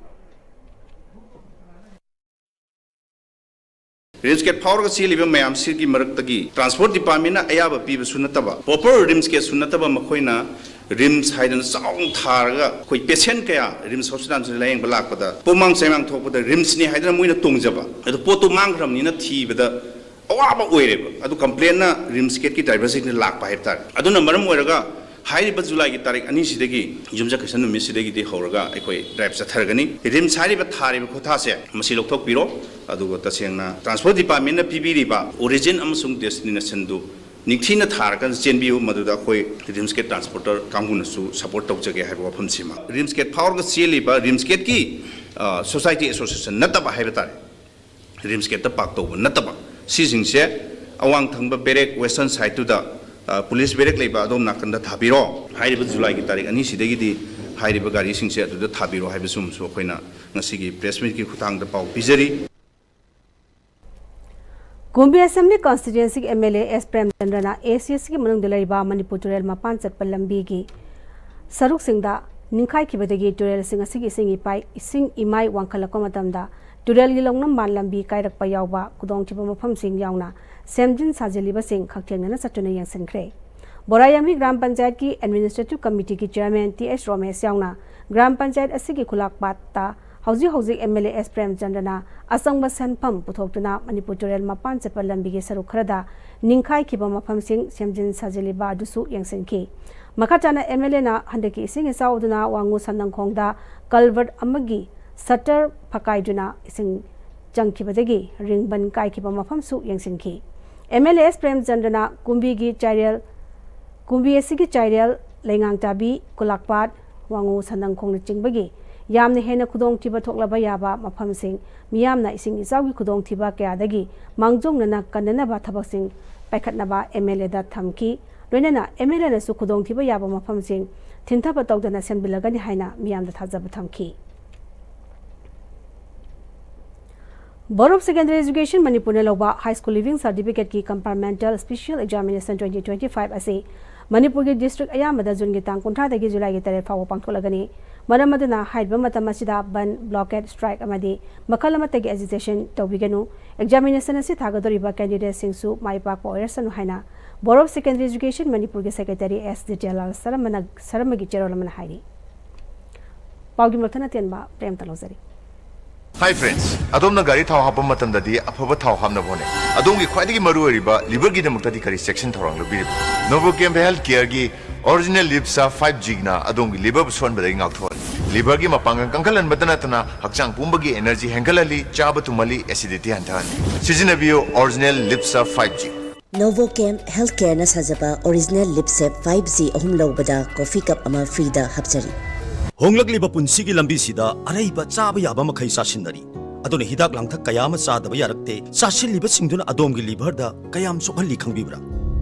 ꯔꯤꯝꯁ ꯒꯦꯠ ꯐꯥꯎꯔꯒ ꯆꯦꯜꯂꯤꯕ ꯃꯌꯥꯝꯁꯤꯒꯤ ꯃꯔꯛꯇꯒꯤ ꯇ꯭ꯔꯥꯟꯁꯄꯣꯔꯠ ꯗꯤꯄꯥꯔꯠꯃꯦꯟꯅ ꯑꯌꯥꯕ ꯄꯤꯕꯁꯨ ꯅꯠꯇꯕ, ꯄ꯭ꯔꯣꯄꯔ ꯔꯤꯝꯁ ꯒꯦꯠꯁꯨ ꯅꯠꯇꯕ, ꯃꯈꯣꯏꯅ ꯔꯤꯝꯁ ꯍꯥꯏꯗꯅ ꯆꯥꯎꯅ ꯊꯥꯔꯒ ꯑꯩꯈꯣꯏ ꯄꯦꯁꯦꯟ ꯀꯌꯥ ꯔꯤꯝꯁ ꯍꯣꯁꯄꯤꯇꯥꯜꯁꯤꯗ ꯂꯥꯌꯦꯡꯕ ꯂꯥꯛꯄꯗ ꯄꯣꯃꯥꯡ ꯆꯩꯃꯥꯡ ꯊꯣꯛꯄꯗ ꯔꯤꯝꯁꯅꯤ ꯍꯥꯏꯗꯅ ꯃꯣꯏꯅ ꯇꯣꯡꯖꯕ, ꯑꯗꯨ ꯄꯣꯠꯇꯨ ꯃꯥꯡꯈ꯭ꯔꯕꯅꯤꯅ ꯊꯤꯕꯗ ꯑꯋꯥꯕ ꯑꯣꯏꯔꯦꯕ꯫ ꯑꯗꯨ ꯀꯝꯄ꯭ꯂꯦꯟꯅ ꯔꯤꯝꯁ ꯒꯦꯠꯀꯤ ꯗ꯭ꯔꯥꯏꯚꯔꯁꯤꯡꯗ ꯂꯥꯛꯄ ꯍꯥꯏꯕ ꯇꯥꯔꯦ꯫ ꯑꯗꯨꯅ ꯃꯔꯝ ꯑꯣꯏꯔꯒ ꯍꯥꯏꯔꯤꯕ ꯖꯨꯂꯥꯏꯒꯤ ꯇꯥꯔꯤꯛ ꯑꯅꯤꯁꯤꯗꯒꯤ, ꯌꯨꯝꯁꯀꯩꯁ ꯅꯨꯃꯤꯠꯁꯤꯗꯒꯤꯗꯤ ꯍꯧꯔꯒ ꯑꯩꯈꯣꯏ ꯗ꯭ꯔꯥꯏꯚ ꯆꯠꯊꯔꯒꯅꯤ꯫ ꯔꯤꯝꯁ ꯍꯥꯏꯔꯤꯕ ꯊꯥꯔꯤꯕ ꯈꯨꯠꯊꯥꯁꯦ ꯃꯁꯤ ꯂꯧꯊꯣꯛꯄꯤꯔꯣ꯫ ꯑꯗꯨꯒ ꯇꯁꯦꯡꯅ ꯇ꯭ꯔꯥꯟꯁꯄꯣꯔꯠ ꯗꯤꯄꯥꯔꯠꯃꯦꯟꯅ ꯄꯤꯕꯤꯔꯤꯕ ꯑꯣꯔꯤꯖꯤꯟ ꯑꯃꯁꯨꯡ ꯗꯦꯁꯇꯤꯅꯦꯁꯟꯗꯨ ꯅꯤꯡꯊꯤꯅ ꯊꯥꯔꯒ ꯆꯦꯟꯕꯤꯌꯨ, ꯃꯗꯨꯗ ꯑꯩꯈꯣꯏ ꯔꯤꯝꯁ ꯒꯦꯠ ꯇ꯭ꯔꯥꯟꯁꯄꯣꯔꯇꯔ ꯀꯥꯡꯕꯨꯅꯁꯨ ꯁꯄꯣꯔꯠ ꯇꯧꯖꯒꯦ ꯍꯥꯏꯕ ꯋꯥꯐꯝꯁꯤꯃ꯫ ꯔꯤꯝꯁ ꯒꯦꯠ ꯐꯥꯎꯔꯒ ꯆꯦꯜꯂꯤꯕ ꯔꯤꯝꯁ ꯒꯦꯠꯀꯤ, ꯑ, ꯁꯣꯁꯥꯏꯇꯤ ꯑꯦꯁꯣꯁꯤꯌꯦꯁꯟ ꯅꯠꯇꯕ ꯍꯥꯏꯕ ꯇꯥꯔꯦ, ꯔꯤꯝꯁ ꯒꯦꯠꯇ ꯄꯥꯔꯛ ꯇꯧꯕ ꯅꯠꯇꯕ, ꯁꯤꯁꯤꯡꯁꯦ ꯑꯋꯥꯡ ꯊꯪꯕ ꯕꯦꯔꯦꯛ ꯋꯦꯁꯇꯔꯟ ꯁꯥꯏꯠꯇꯨꯗ, ꯑ, ꯄꯨꯂꯤꯁ ꯕꯦꯔꯦꯛ ꯂꯩꯕ ꯑꯗꯣꯝ ꯅꯥꯀꯟꯗ ꯊꯥꯕꯤꯔꯣ꯫ ꯍꯥꯏꯔꯤꯕ ꯖꯨꯂꯥꯏꯒꯤ ꯇꯥꯔꯤꯛ ꯑꯅꯤꯁꯤꯗꯒꯤꯗꯤ ꯍꯥꯏꯔꯤꯕ ꯒꯥꯔꯤꯁꯤꯡꯁꯦ ꯑꯗꯨꯗ ꯊꯥꯕꯤꯔꯣ ꯍꯥꯏꯕꯁꯤꯃꯁꯨ ꯑꯩꯈꯣꯏꯅ ꯉꯁꯤꯒꯤ ꯄ꯭ꯔꯦꯁ ꯃꯤꯠꯀꯤ ꯈꯨꯠꯊꯥꯡꯗ ꯄꯥꯎ ꯄꯤꯖꯔꯤ꯫ ꯀꯨꯝꯕꯤ ꯑꯦꯁꯦꯝꯕ꯭ꯂꯤ ꯀꯟꯁꯇꯤꯇ꯭ꯋꯦꯟꯁꯤꯒꯤ ꯑꯦꯝ ꯑꯦꯜ ꯑꯦ ꯑꯦꯁ ꯄ꯭ꯔꯦꯝꯆꯟꯗ꯭ꯔꯅ ꯑꯦ ꯁꯤ ꯑꯦꯁꯀꯤ ꯃꯅꯨꯡꯗ ꯂꯩꯔꯤꯕ ꯃꯅꯤꯄꯨꯔ ꯇꯨꯔꯦꯜ ꯃꯄꯥꯟ ꯆꯠꯄ ꯂꯝꯕꯤꯒꯤ ꯁꯔꯨꯛꯁꯤꯡꯗ ꯅꯤꯡꯈꯥꯏꯈꯤꯕꯗꯒꯤ ꯇꯨꯔꯦꯜꯁꯤꯡ ꯑꯁꯤꯒꯤ ꯏꯁꯤꯡ ꯏꯄꯥꯏ-, ꯏꯁꯤꯡ ꯏꯃꯥꯏ ꯋꯥꯡꯈꯠꯂꯛꯄ ꯃꯇꯝꯗ ꯇꯨꯔꯦꯜꯒꯤ ꯂꯧꯅꯝꯕꯥꯟ ꯂꯝꯕꯤ ꯀꯥꯏꯔꯛꯄ ꯌꯥꯎꯕ ꯈꯨꯗꯣꯡꯊꯤꯕ ꯃꯐꯝꯁꯤꯡ ꯌꯥꯎꯅ ꯁꯦꯝꯖꯤꯟ ꯁꯥꯖꯤꯜꯂꯤꯕꯁꯤꯡ ꯈꯛꯊꯦꯡꯅꯅ ꯆꯠꯇꯨꯅ ꯌꯦꯡꯁꯤꯟꯈ꯭ꯔꯦ꯫ ꯕꯣꯔꯥꯌꯥꯝꯒꯤ ꯒ꯭ꯔꯥꯝ ꯄꯟꯆꯥꯌꯠꯀꯤ ꯑꯦꯗꯃꯤꯅꯤꯁꯇ꯭ꯔꯦꯇꯤꯚ ꯀꯃꯤꯇꯤꯒꯤ ꯆꯤꯌꯔꯃꯦꯟ ꯇꯤ ꯑꯦꯁ ꯔꯣꯃꯦꯁ ꯌꯥꯎꯅ ꯒ꯭ꯔꯥꯝ ꯄꯟꯆꯥꯌꯠ ꯑꯁꯤꯒꯤ ꯈꯨꯂꯥꯛꯄꯥꯠꯇ ꯍꯧꯖꯤꯛ ꯍꯧꯖꯤꯛ ꯑꯦꯝ ꯑꯦꯜ ꯑꯦ ꯑꯦꯁ ꯄ꯭ꯔꯦꯝꯆꯟꯗ꯭ꯔꯅ ꯑꯆꯪꯕ ꯁꯦꯟꯐꯝ ꯄꯨꯊꯣꯛꯇꯨꯅ ꯃꯅꯤꯄꯨꯔ ꯇꯨꯔꯦꯜ ꯃꯄꯥꯟ ꯆꯠꯄ ꯂꯝꯕꯤꯒꯤ ꯁꯔꯨꯛ ꯈꯔꯗ ꯅꯤꯡꯈꯥꯏꯈꯤꯕ ꯃꯐꯝꯁꯤꯡ ꯁꯦꯝꯖꯤꯟ ꯁꯥꯖꯤꯜꯂꯤꯕ ꯑꯗꯨꯁꯨ ꯌꯦꯡꯁꯤꯟꯈꯤ꯫ ꯃꯈꯥ ꯇꯥꯅ ꯑꯦꯝ ꯑꯦꯜ ꯑꯦꯅ ꯍꯟꯗꯛꯀꯤ ꯏꯁꯤꯡ ꯏꯆꯥꯎ ꯑꯗꯨꯅ ꯋꯥꯉꯨ ꯁꯟꯅꯪꯈꯣꯡꯗ ꯀꯜꯚꯔꯠ ꯑꯃꯒꯤ ꯁꯇꯔ ꯐꯀꯥꯏꯗꯨꯅ ꯏꯁꯤꯡ ꯆꯪꯈꯤꯕꯗꯒꯤ ꯔꯤꯡꯕꯟ ꯀꯥꯏꯈꯤꯕ ꯃꯐꯝꯁꯨ ꯌꯦꯡꯁꯤꯟꯈꯤ꯫ ꯑꯦꯝ ꯑꯦꯜ ꯑꯦ ꯑꯦꯁ ꯄ꯭ꯔꯦꯝꯆꯟꯗ꯭ꯔꯅ ꯀꯨꯝꯕꯤꯒꯤ ꯆꯥꯏꯔꯦꯜ, ꯀꯨꯝꯕꯤ ꯑꯁꯤꯒꯤ ꯆꯥꯏꯔꯦꯜ, ꯂꯩꯉꯥꯡꯇꯥꯕꯤ, ꯈꯨꯂꯥꯛꯄꯥꯠ, ꯋꯥꯉꯨ ꯁꯟꯅꯪꯈꯣꯡꯅꯆꯤꯡꯕꯒꯤ ꯌꯥꯝꯅ ꯍꯦꯟꯅ ꯈꯨꯗꯣꯡꯊꯤꯕ ꯊꯣꯛꯂꯕ ꯌꯥꯕ ꯃꯐꯝꯁꯤꯡ, ꯃꯤꯌꯥꯝꯅ ꯏꯁꯤꯡ ꯏꯆꯥꯎꯒꯤ ꯈꯨꯗꯣꯡꯊꯤꯕ ꯀꯌꯥꯗꯒꯤ ꯃꯥꯡꯖꯧꯅꯅ ꯀꯟꯅꯅꯕ ꯊꯕꯛꯁꯤꯡ ꯄꯥꯏꯈꯠꯅꯕ ꯑꯦꯝ ꯑꯦꯜ ꯑꯦꯗ ꯊꯝꯈꯤ꯫ ꯂꯣꯏꯅꯅ ꯑꯦꯝ ꯑꯦꯜ ꯑꯦꯅꯁꯨ ꯈꯨꯗꯣꯡꯊꯤꯕ ꯌꯥꯕ ꯃꯐꯝꯁꯤꯡ ꯊꯤꯟꯊꯕ ꯇꯧꯗꯅ ꯁꯦꯝꯖꯤꯜꯂꯒꯅꯤ ꯍꯥꯏꯅ ꯃꯤꯌꯥꯝꯗ ꯊꯥꯖꯕ ꯊꯝꯈꯤ꯫ Board of Secondary Education ꯃꯅꯤꯄꯨꯔꯅ ꯂꯧꯕ High School Leaving Certificate ꯀꯤ Compartmental Special Examination twenty twenty-five ꯑꯁꯤ ꯃꯅꯤꯄꯨꯔꯒꯤ district ꯑꯌꯥꯝꯕꯗ ꯖꯨꯟꯒꯤ ꯇꯥꯡ ꯀꯨꯟꯊ꯭ꯔꯥꯗꯒꯤ ꯖꯨꯂꯥꯏꯒꯤ ꯇꯔꯦꯠ ꯐꯥꯎꯕ ꯄꯥꯡꯊꯣꯛꯂꯒꯅꯤ꯫ ꯃꯔꯝ ꯑꯗꯨꯅ ꯍꯥꯏꯔꯤꯕ ꯃꯇꯝ ꯑꯁꯤꯗ ꯕꯟ, blockade, strike ꯑꯃꯗꯤ ꯃꯈꯜ ꯑꯃꯠꯇꯒꯤ agitation ꯇꯧꯕꯤꯒꯅꯨ꯫ Examination ꯑꯁꯤ ꯊꯥꯒꯗꯧꯔꯤꯕ candidate ꯁꯤꯡꯁꯨ ꯃꯥꯏ ꯄꯥꯛꯄ ꯑꯣꯏꯔꯁꯅꯨ ꯍꯥꯏꯅ Board of Secondary Education ꯃꯅꯤꯄꯨꯔꯒꯤ ꯁꯦꯀ꯭ꯔꯦꯇꯔꯤ ꯑꯦꯁ ꯗꯤꯇ꯭ꯌꯥꯂꯥꯜ ꯁꯔꯃꯅ, ꯁꯔꯃꯒꯤ ꯆꯦꯔꯣꯜ ꯑꯃꯅ ꯍꯥꯏꯔꯤ꯫ ꯄꯥꯎꯒꯤ ꯃꯊꯨꯟ ꯑꯇꯦꯟꯕ ꯄ꯭ꯔꯦꯝꯇ ꯂꯧꯖꯔꯤ꯫ Hi friends, ꯑꯗꯣꯝꯅ ꯒꯥꯔꯤ ꯊꯥꯎ ꯍꯥꯞꯄ ꯃꯇꯝꯗꯗꯤ ꯑꯐꯕ ꯊꯥꯎ ꯍꯥꯞꯅꯕ ꯍꯣꯠꯅꯩ꯫ ꯑꯗꯣꯝꯒꯤ ꯈ꯭ꯋꯥꯏꯗꯒꯤ ꯃꯔꯨꯑꯣꯏꯔꯤꯕ liverꯒꯤꯗꯃꯛꯇꯗꯤ ꯀꯔꯤ ꯆꯦꯛꯁꯤꯟ ꯊꯧꯔꯥꯡ ꯂꯧꯕꯤꯔꯤꯕ? Novochem Health Careꯒꯤ Original Liver Sub five Gꯅ ꯑꯗꯣꯝꯒꯤ liverꯕꯨ ꯁꯣꯟꯕꯗꯒꯤ ꯉꯥꯛꯊꯣꯛꯍꯜꯂꯤ꯫ Liverꯒꯤ ꯃꯄꯥꯡꯒꯜ ꯀꯟꯈꯠꯍꯟꯕꯇ ꯅꯠꯇꯅ ꯍꯛꯆꯥꯡ ꯄꯨꯝꯕꯒꯤ energy ꯍꯦꯟꯒꯠꯍꯜꯂꯤ, ꯆꯥꯕ ꯊꯨꯝꯍꯜꯂꯤ, acidity ꯍꯟꯊꯍꯜꯂꯤ꯫ ꯁꯤꯖꯤꯟꯅꯕꯤꯌꯨ Original Liver Sub five G꯫ Novochem Health Careꯅ ꯁꯥꯖꯕ Original Liver Sub five G ꯑꯍꯨꯝ ꯂꯧꯕꯗ coffee cup ꯑꯃ freeꯗ ꯍꯥꯞꯆꯔꯤ꯫ ꯍꯣꯡꯂꯛꯂꯤꯕ ꯄꯨꯟꯁꯤꯒꯤ ꯂꯝꯕꯤꯁꯤꯗ ꯑꯔꯩꯕ ꯆꯥꯕ ꯌꯥꯕ ꯃꯈꯩ ꯆꯥꯁꯤꯟꯅꯔꯤ꯫ ꯑꯗꯨꯅ ꯍꯤꯗꯥꯛ ꯂꯥꯡꯊꯛ ꯀꯌꯥ ꯑꯃ ꯆꯥꯗꯕ ꯌꯥꯔꯛꯇꯦ꯫ ꯆꯥꯁꯤꯜꯂꯤꯕꯁꯤꯡꯗꯨꯅ ꯑꯗꯣꯝꯒꯤ liverꯗ ꯀꯌꯥꯝ ꯁꯣꯛꯍꯜꯂꯤ ꯈꯪꯕꯤꯕ꯭ꯔꯥ?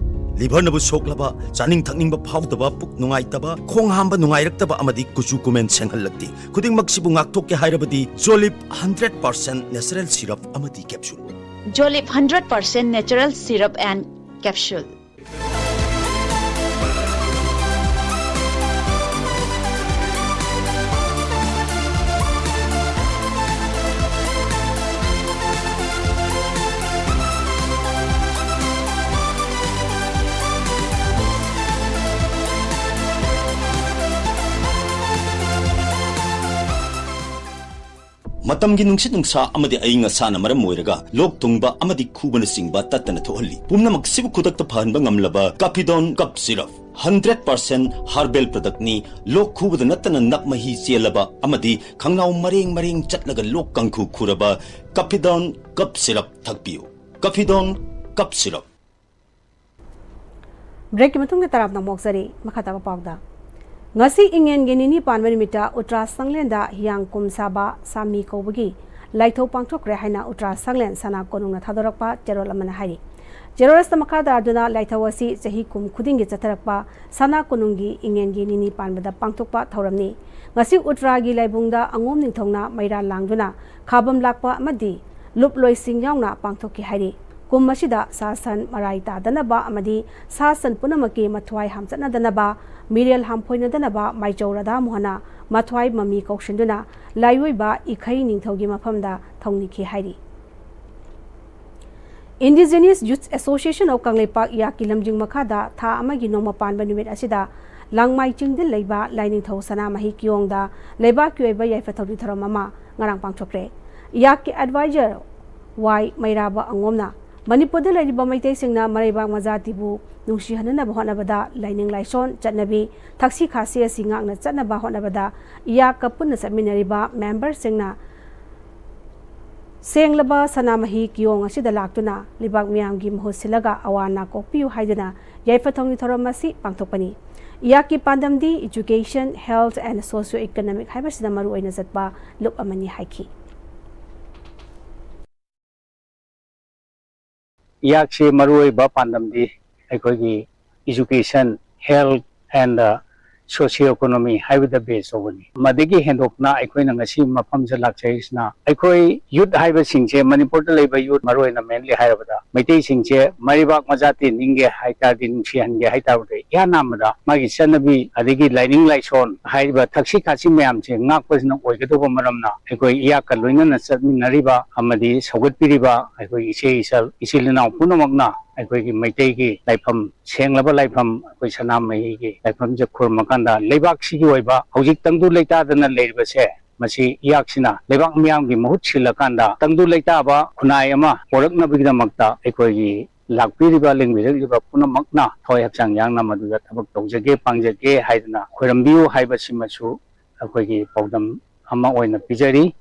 Liverꯅꯕꯨ ꯁꯣꯛꯂꯕ, ꯆꯥꯅꯤꯡ ꯊꯛꯅꯤꯡꯕ ꯐꯥꯎꯗꯕ, ꯄꯨꯛ ꯅꯨꯡꯉꯥꯏꯇꯕ, ꯈꯣꯡ ꯍꯥꯝꯕ ꯅꯨꯡꯉꯥꯏꯔꯛꯇꯕ ꯑꯃꯗꯤ ꯀꯨꯆꯨ ꯀꯨꯃꯦꯟ ꯁꯦꯡꯍꯜꯂꯛꯇꯦ꯫ ꯈꯨꯗꯤꯡꯃꯛꯁꯤꯕꯨ ꯉꯥꯛꯊꯣꯛꯀꯦ ꯍꯥꯏꯔꯕꯗꯤ Jolib hundred percent natural syrup ꯑꯃꯗꯤ capsule꯫ Jolib hundred percent natural syrup and capsule. ꯃꯇꯝꯒꯤ ꯅꯨꯡꯁꯤꯠ ꯅꯨꯡꯁꯥ ꯑꯃꯗꯤ ꯑꯏꯪ ꯑꯁꯥꯅ ꯃꯔꯝ ꯑꯣꯏꯔꯒ ꯂꯣꯛ ꯊꯨꯡꯕ ꯑꯃꯗꯤ ꯈꯨꯕꯅꯆꯤꯡꯕ ꯇꯠꯇꯅ ꯊꯣꯛꯍꯜꯂꯤ꯫ ꯄꯨꯝꯅꯃꯛꯁꯤꯕꯨ ꯈꯨꯗꯛꯇ ꯐꯍꯟꯕ ꯉꯝꯂꯕ Capidon Cough Syrup hundred percent herbal productꯅꯤ꯫ ꯂꯣꯛ ꯈꯨꯕꯗ ꯅꯠꯇꯅ ꯅꯞ ꯃꯍꯤ ꯆꯦꯜꯂꯕ ꯑꯃꯗꯤ ꯈꯪꯅꯥꯎ ꯃꯔꯦꯡ ꯃꯔꯦꯡ ꯆꯠꯂꯒ ꯂꯣꯛ ꯀꯥꯡꯈꯨ ꯈꯨꯔꯕ Capidon Cough Syrup ꯊꯛꯄꯤꯌꯨ꯫ Capidon Cough Syrup꯫ Breakꯀꯤ ꯃꯇꯨꯡꯗ ꯇꯔꯥꯝꯅ ꯑꯃꯨꯛ ꯑꯣꯛꯆꯔꯤ꯫ ꯃꯈꯥ ꯇꯥꯕ ꯄꯥꯎꯗ, ꯉꯁꯤ ꯏꯉꯦꯟꯒꯤ ꯅꯤꯅꯤ ꯄꯥꯟꯕ ꯅꯨꯃꯤꯠꯇ ꯎꯇ꯭ꯔꯥ ꯁꯪꯂꯦꯟꯗ ꯍꯤꯌꯥꯡ ꯀꯨꯝ ꯁꯥꯕ ꯁꯥꯃꯤ ꯀꯧꯕꯒꯤ ꯂꯥꯏꯊꯧ ꯄꯥꯡꯊꯣꯛꯈ꯭ꯔꯦ ꯍꯥꯏꯅ ꯎꯇ꯭ꯔꯥ ꯁꯪꯂꯦꯟ ꯁꯅꯥ ꯀꯣꯅꯨꯡꯅ ꯊꯥꯗꯣꯔꯛꯄ ꯆꯦꯔꯣꯜ ꯑꯃꯅ ꯍꯥꯏꯔꯤ꯫ ꯆꯦꯔꯣꯜ ꯑꯁꯤꯗ ꯃꯈꯥ ꯇꯥꯗꯨꯅ ꯂꯥꯏꯊꯧ ꯑꯁꯤ ꯆꯍꯤ ꯀꯨꯝ ꯈꯨꯗꯤꯡꯒꯤ ꯆꯠꯊꯔꯛꯄ ꯁꯅꯥ ꯀꯣꯅꯨꯡꯒꯤ ꯏꯉꯦꯟꯒꯤ ꯅꯤꯅꯤ ꯄꯥꯟꯕꯗ ꯄꯥꯡꯊꯣꯛꯄ ꯊꯧꯔꯝꯅꯤ꯫ ꯉꯁꯤ ꯎꯇ꯭ꯔꯥꯒꯤ ꯂꯥꯏꯕꯨꯡꯗ ꯑꯉꯣꯝ ꯅꯤꯡꯊꯧꯅ ꯃꯩꯔꯥ ꯂꯥꯡꯗꯨꯅ ꯈꯥꯕꯝ ꯂꯥꯛꯄ ꯑꯃꯗꯤ ꯂꯨꯞꯂꯣꯏꯁꯤꯡ ꯌꯥꯎꯅ ꯄꯥꯡꯊꯣꯛꯈꯤ ꯍꯥꯏꯔꯤ꯫ ꯀꯨꯝ ꯑꯁꯤꯗ ꯁꯥ ꯁꯟ ꯃꯔꯥꯏ ꯇꯥꯗꯅꯕ ꯑꯃꯗꯤ ꯁꯥ ꯁꯟ ꯄꯨꯝꯅꯃꯛꯀꯤ ꯃꯊ꯭ꯋꯥꯏ ꯍꯥꯝꯆꯠꯅꯗꯅꯕ, ꯃꯤꯔꯦꯜ ꯍꯥꯝꯐꯣꯏꯅꯗꯅꯕ ꯃꯥꯏꯆꯧ ꯔꯥꯙꯥ ꯃꯣꯍꯟꯅ ꯃꯊ꯭ꯋꯥꯏ ꯃꯃꯤ ꯀꯧꯁꯤꯟꯗꯨꯅ ꯂꯥꯏꯑꯣꯏꯕ ꯏꯈꯩ ꯅꯤꯡꯊꯧꯒꯤ ꯃꯐꯝꯗ ꯊꯧꯅꯤꯈꯤ ꯍꯥꯏꯔꯤ꯫ Indigenous Youth Association of Kangleipak, ꯏꯌꯥꯛꯀꯤ ꯂꯝꯖꯤꯡ ꯃꯈꯥꯗ ꯊꯥ ꯑꯃꯒꯤ ꯅꯣꯡꯃ ꯄꯥꯟꯕ ꯅꯨꯃꯤꯠ ꯑꯁꯤꯗ ꯂꯥꯡꯃꯥꯏ ꯆꯤꯡꯗ ꯂꯩꯕ ꯂꯥꯏꯅꯤꯡꯊꯧ ꯁꯅꯥꯃꯍꯤ ꯀꯤꯌꯣꯡꯗ ꯂꯩꯕꯥꯛꯀꯤ ꯑꯣꯏꯕ ꯌꯥꯏꯐ ꯊꯧꯅꯤ ꯊꯧꯔꯝ ꯑꯃ ꯉꯔꯥꯡ ꯄꯥꯡꯊꯣꯛꯈ꯭ꯔꯦ꯫ ꯏꯌꯥꯛꯀꯤ advisor ꯋꯥꯏ ꯃꯩꯔꯥꯕ ꯑꯉꯣꯝꯅ ꯃꯅꯤꯄꯨꯔꯗ ꯂꯩꯔꯤꯕ ꯃꯩꯇꯩꯁꯤꯡꯅ ꯃꯔꯩꯕꯥꯛ ꯃꯖꯥꯇꯤꯕꯨ ꯅꯨꯡꯁꯤꯍꯟꯅꯅꯕ ꯍꯣꯠꯅꯕꯗ ꯂꯥꯏꯅꯤꯡ ꯂꯥꯏꯁꯣꯟ, ꯆꯠꯅꯕꯤ, ꯊꯛꯁꯤ ꯈꯥꯁꯤ ꯑꯁꯤ ꯉꯥꯛꯅ ꯆꯠꯅꯕ ꯍꯣꯠꯅꯕꯗ ꯏꯌꯥꯛꯀ ꯄꯨꯟꯅ ꯆꯠꯃꯤꯟꯅꯔꯤꯕ memberꯁꯤꯡꯅ ꯁꯦꯡꯂꯕ ꯁꯅꯥꯃꯍꯤ ꯀꯤꯌꯣꯡ ꯑꯁꯤꯗ ꯂꯥꯛꯇꯨꯅ ꯂꯩꯕꯥꯛ ꯃꯤꯌꯥꯝꯒꯤ ꯃꯍꯨꯠ ꯁꯤꯜꯂꯒ ꯑꯋꯥ ꯑꯅꯥ ꯀꯣꯛꯄꯤꯌꯨ ꯍꯥꯏꯗꯨꯅ ꯌꯥꯏꯐ ꯊꯧꯅꯤ ꯊꯧꯔꯝ ꯑꯁꯤ ꯄꯥꯡꯊꯣꯛꯄꯅꯤ꯫ ꯏꯌꯥꯛꯀꯤ ꯄꯥꯟꯗꯝꯗꯤ education, health and socio-economic ꯍꯥꯏꯕꯁꯤꯗ ꯃꯔꯨ ꯑꯣꯏꯅ ꯆꯠꯄ ꯂꯨꯞ ꯑꯃꯅꯤ ꯍꯥꯏꯈꯤ꯫ ꯏꯌꯥꯛꯁꯤ ꯃꯔꯨꯑꯣꯏꯕ ꯄꯥꯟꯗꯝꯗꯤ ꯑꯩꯈꯣꯏꯒꯤ education, health and socio economy ꯍꯥꯏꯕꯗ base ꯇꯧꯕꯅꯤ꯫ ꯃꯗꯒꯤ ꯍꯦꯟꯗꯣꯛꯅ ꯑꯩꯈꯣꯏꯅ ꯉꯁꯤ ꯃꯐꯝꯁꯤꯗ ꯂꯥꯛꯆꯔꯤꯁꯤꯅ ꯑꯩꯈꯣꯏ youth ꯍꯥꯏꯕꯁꯤꯡꯁꯦ, ꯃꯅꯤꯄꯨꯔꯗ ꯂꯩꯕ youth ꯃꯔꯨꯑꯣꯏꯅ mainly ꯍꯥꯏꯔꯕꯗ ꯃꯩꯇꯩꯁꯤꯡꯁꯦ ꯃꯔꯩꯕꯥꯛ ꯃꯖꯥꯇꯤ ꯅꯤꯡꯒꯦ ꯍꯥꯏꯇꯥꯔꯗꯤ, ꯅꯨꯡꯁꯤꯍꯟꯒꯦ ꯍꯥꯏꯇꯥꯔꯗꯤ, ꯏꯍꯥꯟ ꯍꯥꯟꯕꯗ ꯃꯥꯒꯤ ꯆꯠꯅꯕꯤ ꯑꯗꯒꯤ ꯂꯥꯏꯅꯤꯡ ꯂꯥꯏꯁꯣꯟ ꯍꯥꯏꯔꯤꯕ ꯊꯛꯁꯤ ꯈꯥꯁꯤ ꯃꯌꯥꯝꯁꯦ ꯉꯥꯛꯄꯁꯤꯅ ꯑꯣꯏꯒꯗꯧꯕ ꯃꯔꯝꯅ ꯑꯩꯈꯣꯏ ꯏꯌꯥꯛꯀ ꯂꯣꯏꯅꯅ ꯆꯠꯃꯤꯟꯅꯔꯤꯕ ꯑꯃꯗꯤ ꯁꯧꯒꯠꯄꯤꯔꯤꯕ ꯑꯩꯈꯣꯏ ꯏꯆꯦ ꯏꯆꯜ, ꯏꯆꯤꯜ ꯏꯅꯥꯎ ꯄꯨꯝꯅꯃꯛꯅ ꯑꯩꯈꯣꯏꯒꯤ ꯃꯩꯇꯩꯒꯤ ꯂꯥꯏꯐꯝ, ꯁꯦꯡꯂꯕ ꯂꯥꯏꯐꯝ, ꯑꯩꯈꯣꯏ ꯁꯅꯥꯃꯍꯤꯒꯤ ꯂꯥꯏꯐꯝꯁꯦ ꯈꯨꯔꯨꯝꯃꯀꯥꯟꯗ ꯂꯩꯕꯥꯛꯁꯤꯒꯤ ꯑꯣꯏꯕ ꯍꯧꯖꯤꯛ ꯇꯪꯗꯨ ꯂꯩꯇꯥꯗꯅ ꯂꯩꯔꯤꯕꯁꯦ, ꯃꯁꯤ ꯏꯌꯥꯛꯁꯤꯅ ꯂꯩꯕꯥꯛ ꯃꯤꯌꯥꯝꯒꯤ ꯃꯍꯨꯠ ꯁꯤꯜꯂꯀꯥꯟꯗ ꯇꯪꯗꯨ ꯂꯩꯇꯥꯕ ꯈꯨꯟꯅꯥꯏ ꯑꯃ ꯄꯣꯔꯛꯅꯕꯒꯤꯗꯃꯛꯇ ꯑꯩꯈꯣꯏꯒꯤ ꯂꯥꯛꯄꯤꯔꯤꯕ, ꯂꯦꯡꯕꯤꯔꯛꯂꯤꯕ ꯄꯨꯝꯅꯃꯛꯅ ꯊꯋꯥꯏ ꯍꯛꯆꯥꯡ ꯌꯥꯡꯅ ꯃꯗꯨꯗ ꯊꯕꯛ ꯇꯧꯖꯒꯦ, ꯄꯥꯡꯖꯒꯦ ꯍꯥꯏꯗꯅ ꯈꯣꯏꯔꯝꯕꯤꯌꯨ ꯍꯥꯏꯕꯁꯤꯃꯁꯨ ꯑꯩꯈꯣꯏꯒꯤ ꯄꯥꯎꯗꯝ ꯑꯃ ꯑꯣꯏꯅ ꯄꯤꯖꯔꯤ꯫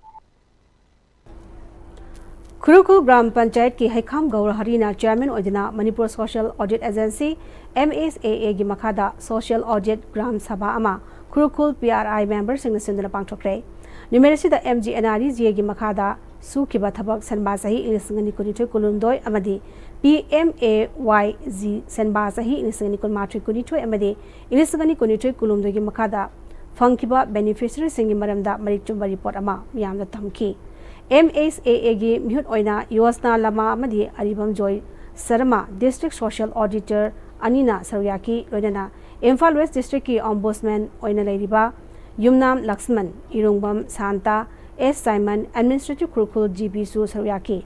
ꯈꯨꯔꯈꯨꯜ ꯒ꯭ꯔꯥꯝ ꯄꯟꯆꯥꯌꯠꯀꯤ ꯍꯩꯈꯥꯝ ꯒꯧꯔ ꯍꯔꯤꯅ chairman ꯑꯣꯏꯗꯨꯅ Manipur Social Audit Agency, MSAA ꯒꯤ ꯃꯈꯥꯗ social audit ꯒ꯭ꯔꯥꯝ ꯁꯚꯥ ꯑꯃ ꯈꯨꯔꯈꯨꯜ PRI memberꯁꯤꯡꯅ ꯁꯤꯟꯗꯨꯅ ꯄꯥꯡꯊꯣꯛꯈ꯭ꯔꯦ꯫ ꯅꯨꯃꯤꯠ ꯑꯁꯤꯗ MGNREGA ꯒꯤ ꯃꯈꯥꯗ ꯁꯨꯈꯤꯕ ꯊꯕꯛ ꯁꯟꯕꯥ ꯆꯍꯤ ꯏꯪ ꯂꯤꯁꯤꯡ ꯑꯅꯤ ꯀꯨꯟꯅꯤꯊꯣꯏ ꯀꯨꯟꯍꯨꯝꯗꯣꯏ ꯑꯃꯗꯤ PMAYG ꯁꯟꯕꯥ ꯆꯍꯤ ꯏꯪ ꯂꯤꯁꯤꯡ ꯑꯅꯤ ꯀꯨꯟꯃꯥꯊꯣꯏ ꯀꯨꯟꯅꯤꯊꯣꯏ ꯑꯃꯗꯤ ꯏꯪ ꯂꯤꯁꯤꯡ ꯑꯅꯤ ꯀꯨꯟꯅꯤꯊꯣꯏ ꯀꯨꯟꯍꯨꯝꯗꯣꯏꯒꯤ ꯃꯈꯥꯗ ꯐꯪꯈꯤꯕ beneficiaryꯁꯤꯡꯒꯤ ꯃꯔꯝꯗ ꯃꯔꯤꯛ ꯆꯨꯝꯕ report ꯑꯃ ꯃꯤꯌꯥꯝꯗ ꯊꯝꯈꯤ꯫ MSAA ꯒꯤ ꯃꯤꯍꯨꯠ ꯑꯣꯏꯅ ꯌꯣꯁꯅꯥ ꯂꯃꯥ ꯑꯃꯗꯤ ꯑꯔꯤꯕꯝ ꯖꯣꯏ ꯁꯔꯃ, District Social Auditor ꯑꯅꯤꯅ ꯁꯔꯨꯛ ꯌꯥꯈꯤ꯫ ꯂꯣꯏꯅꯅ ꯏꯝꯐꯥꯜ West Districtꯀꯤ Ombudsman ꯑꯣꯏꯅ ꯂꯩꯔꯤꯕ ꯌꯨꯝꯅꯥꯝ ꯂꯛꯁꯃꯟ, ꯏꯔꯨꯡꯕꯝ ꯁꯥꯟꯇ, S ꯁꯥꯏꯃꯟ, Administrative ꯈꯨꯔꯈꯨꯜ GBꯁꯨ ꯁꯔꯨꯛ ꯌꯥꯈꯤ꯫